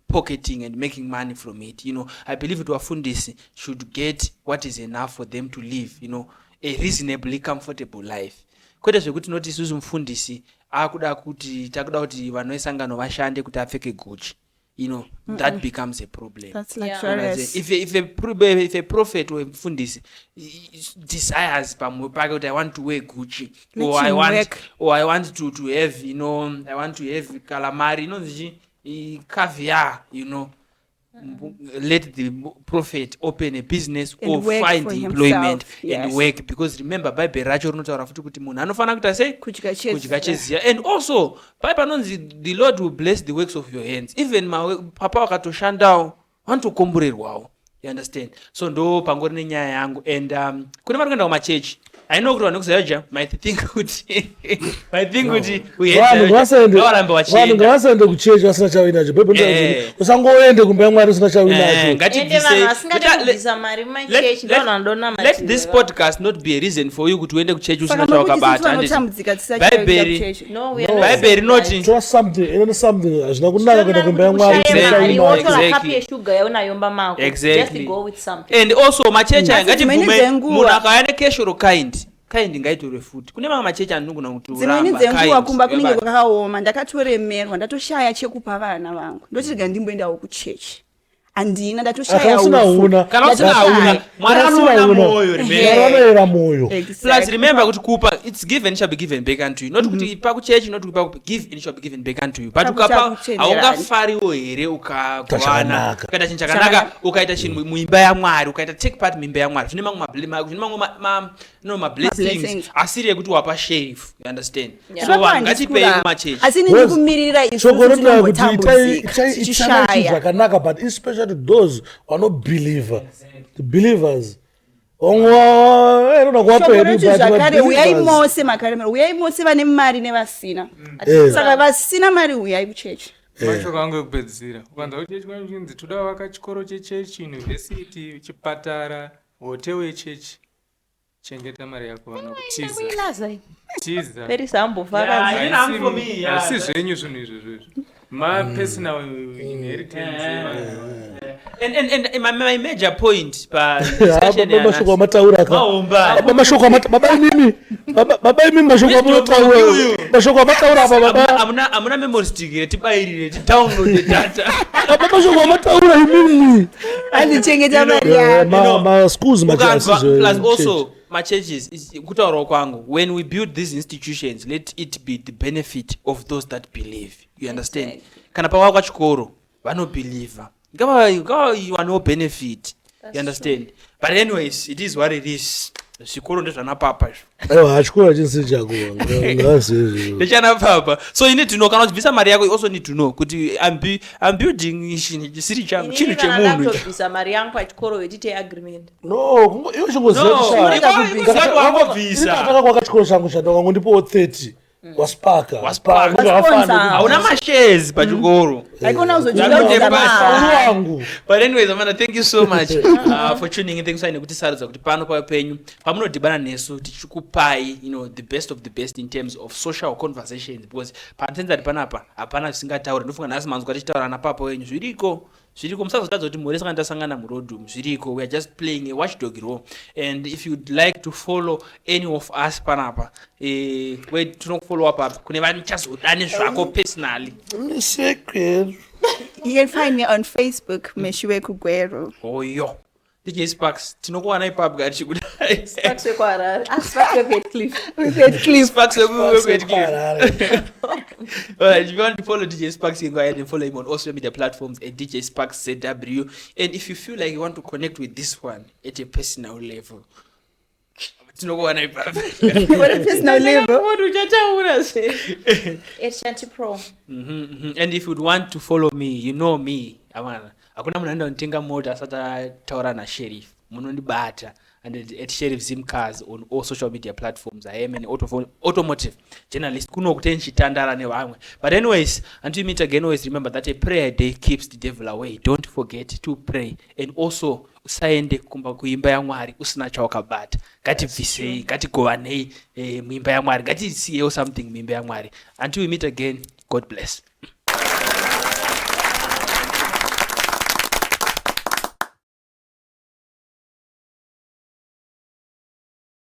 pocketing and making money from it. I believe kuti vafundisi should get what is enough for them to live a reasonably comfortable life, kwete zvekuti noti isusu mufundisi akuda kuti takuda kuti vanhu vesangano vashande kuti apfeke Gucci. That becomes a problem. That's Yeah. luxurious. If a prophet or mufundisi desires pamwe pake kuti I want to wear Gucci Let or I him want work. or I want to have I want to have calamari inonzi chi, caviar, let the prophet open a business And or work find for employment himself, and yes. work, because remember, bhaibheri racho rinotaura futi kuti munhu anofanira kuita sei? Kudya cheziya. Kudya cheziya. And also pai panonzi the Lord will bless the works of your hands. Even papa vakatoshandawo vanotokomborerwawo, you understand? So ndo pangori nenyaya yangu. And kune vari kuenda kumachechi, I know kuti vanhu vekuZAOGA might think kuti we hate Vanhu ZAOGA. ngavasaende, Ngavarambe vanhu vachienda. ngavasaende kuchechi vasina chavainacho. Bhaibheri Eh. usangoende kumba yaMwari usina Eh, chavainacho. Ende ngatibvisei. vanhu vasingade kubvisa mari mumachechi Let- ndo vanhu let this podcast not be a reason for you kuti uende kuchechi usina Saka muri kuti isusu chawakabata, handiti? vanotambudzika tisachaenda kuchechi? No, we are not Bhaibheri saying rinoti that. Tora something, ine something. Hazvina kunaka kuenda kumba yaMwari usina Exactly. Mari, chauinacho. wotora Exactly. kapu yeshuga yaunayo mumba mako. Exactly. Just go with something. And also machechi aya, Asi dzimweni ngatibvume dzenguva- munhu akauya nekeshoro kind, kind ngaitorwe futi. Kune mamwe machechi andinogona kuti Dzimweni uramba dzenguva kind, kumba kunenge yabata. kwakaoma, ndakatoremerwa, ndatoshaya chekupa vana vangu, ndoti rega ndimboendawo kuchechi. Handina, Kana ndatoshaya usina upfu. huna. Kana usina Ndatoshaya. huna, Mwari Kana usina anoona huna. mwoyo, remember. Mwari anoyera mwoyo. Plus remember kuti kupa, it's give and shall be given back unto you. Not kuti ipa kuchechi, not kupa kupi, give and shall be given back unto you. But Chaku- ukapa, chakuchenjerani. haungafariwo here ukagovana, Chakanaka. ukaita chinhu chakanaka, ukaita chinhu muimba yaMwari, ukaita take part muimba yaMwari, zvine mamwe no, mablessings Mablessings. asiri ekuti wapa sheriff, you understand? So Ipapo vanhu handisi ngatipei kuramba. kumachechi. Asi ini ndikumirira Shoko isusu rinotaura kuti tinombotambudzika itai chinhu tichishaya. zvakanaka, but especially those vanobelieve, the believers, vamwe inoda kuwapa Shoko hedu, retu but zvakare, uyai mabelievers. mose makaremera, uyai mose vane mari nevasina. Saka vasina mari, uyai kuchechi. Mashoko angu ekupedzisira, ukanzwa kuchechi kwanyu chinzi toda kuvaka chikoro chechechi, university, chipatara, hotel yechechi, chengeta mari yako, vana, kutiza. Kuilaza. Tiza. Perisa ambofa. Yeah, you know, for me, yeah. Haisi zvenyu zvinhu izvozvo, izvo mapersonal inheritance evanhu. And my major point pa Ah, discussion baba, mashoko amataura ka. Mahomba. Baba, mashoko baba imimi, baba imimi, mashoko Wisdom amunotaura, of you. mashoko amataura apa, baba. Hamuna memory stick here tibayirire, tidownload data? Baba, mashoko amataura imimi. Andichengeta mari Eh, yako. ma schools Ukanzwa, plus also machurches, kutaurawo kwangu, when we build these institutions, let it be the benefit of those that believe, you understand? Kana pavakwa chikoro, vanobelieva ngavawanawo benefit, you understand? But anyways, it is what it is. Zvikoro ndezvanapapa izvo. Aiwa, chikoro hachinsi chako, ngazizvo. Ndechanapapa. So you need to know, kana uchibvisa mari yako, you also need to know kuti I'm building chinhu chisiri changu, chinhu chemunhu. Ndakutobvisa mari yangu pachikoro, vetiite agreement. No, iwe chingoziva No, kuti urega kubvisa. Wangobvisa. Ndakatanga kwaka chikoro changu, chandakangondipowo 30, waspaka. Waspaka. Wasponsor. Hauna mashares pachikoro. Haikona Yakuti kuzochidaudza basa. mahara. Wangu. But anyways, Amanda, thank you so much for tuning in. Thanks for nekutisarudza kuti pano pave penyu pamunodhibana nesu tichikupai the best of the best in terms of social conversations, because panotenzati panapa hapana zvisingatauri. Ndofunga nhasi manzwa tichitaura napapa wenyu, zviriko, zviriko. Musazotadza kuti mhuri sangana, tasangana muroad umu, zviriko. We are just playing a watchdog role, and if you'd like to follow any of us panapa, we tinokufollowa papa kune vanichazoda nezvako personally? You can find me on Facebook, Meshiwe Kugwero. Oyo DJ Sparks, tinokuwana ipapo kati chikudai. Sparks wekuHarare. Ah, Sparks wekuHeathcliff. Cliff. Sparks wekuHeathcliff. Alright, if you want to follow DJ Sparks, you can go ahead and follow him on all social media platforms at DJ Sparks ZW. And if you feel like you want to connect with this one at a personal level, tinokuwana ipapo. What a personal level. Uchataura zve. At Shanti Pro. And if you'd want to follow me, you know me. Amana. Hakuna munhu anoenda kunotenga mota asati ataura nasheriff. Munondibata and at Sheriff Zimcars on all social media platforms. I am an automotive journalist. Kuno kuti ndichitandara nevamwe. But anyways, until we meet again, always remember that a prayer day keeps the devil away. Don't forget to pray. And also usaende kumba kuimba yaMwari usina chawakabata. Ngatibvisei, ngatigovanei muimba yaMwari, ngatisiyewo something muimba yaMwari. Until we meet again, God bless.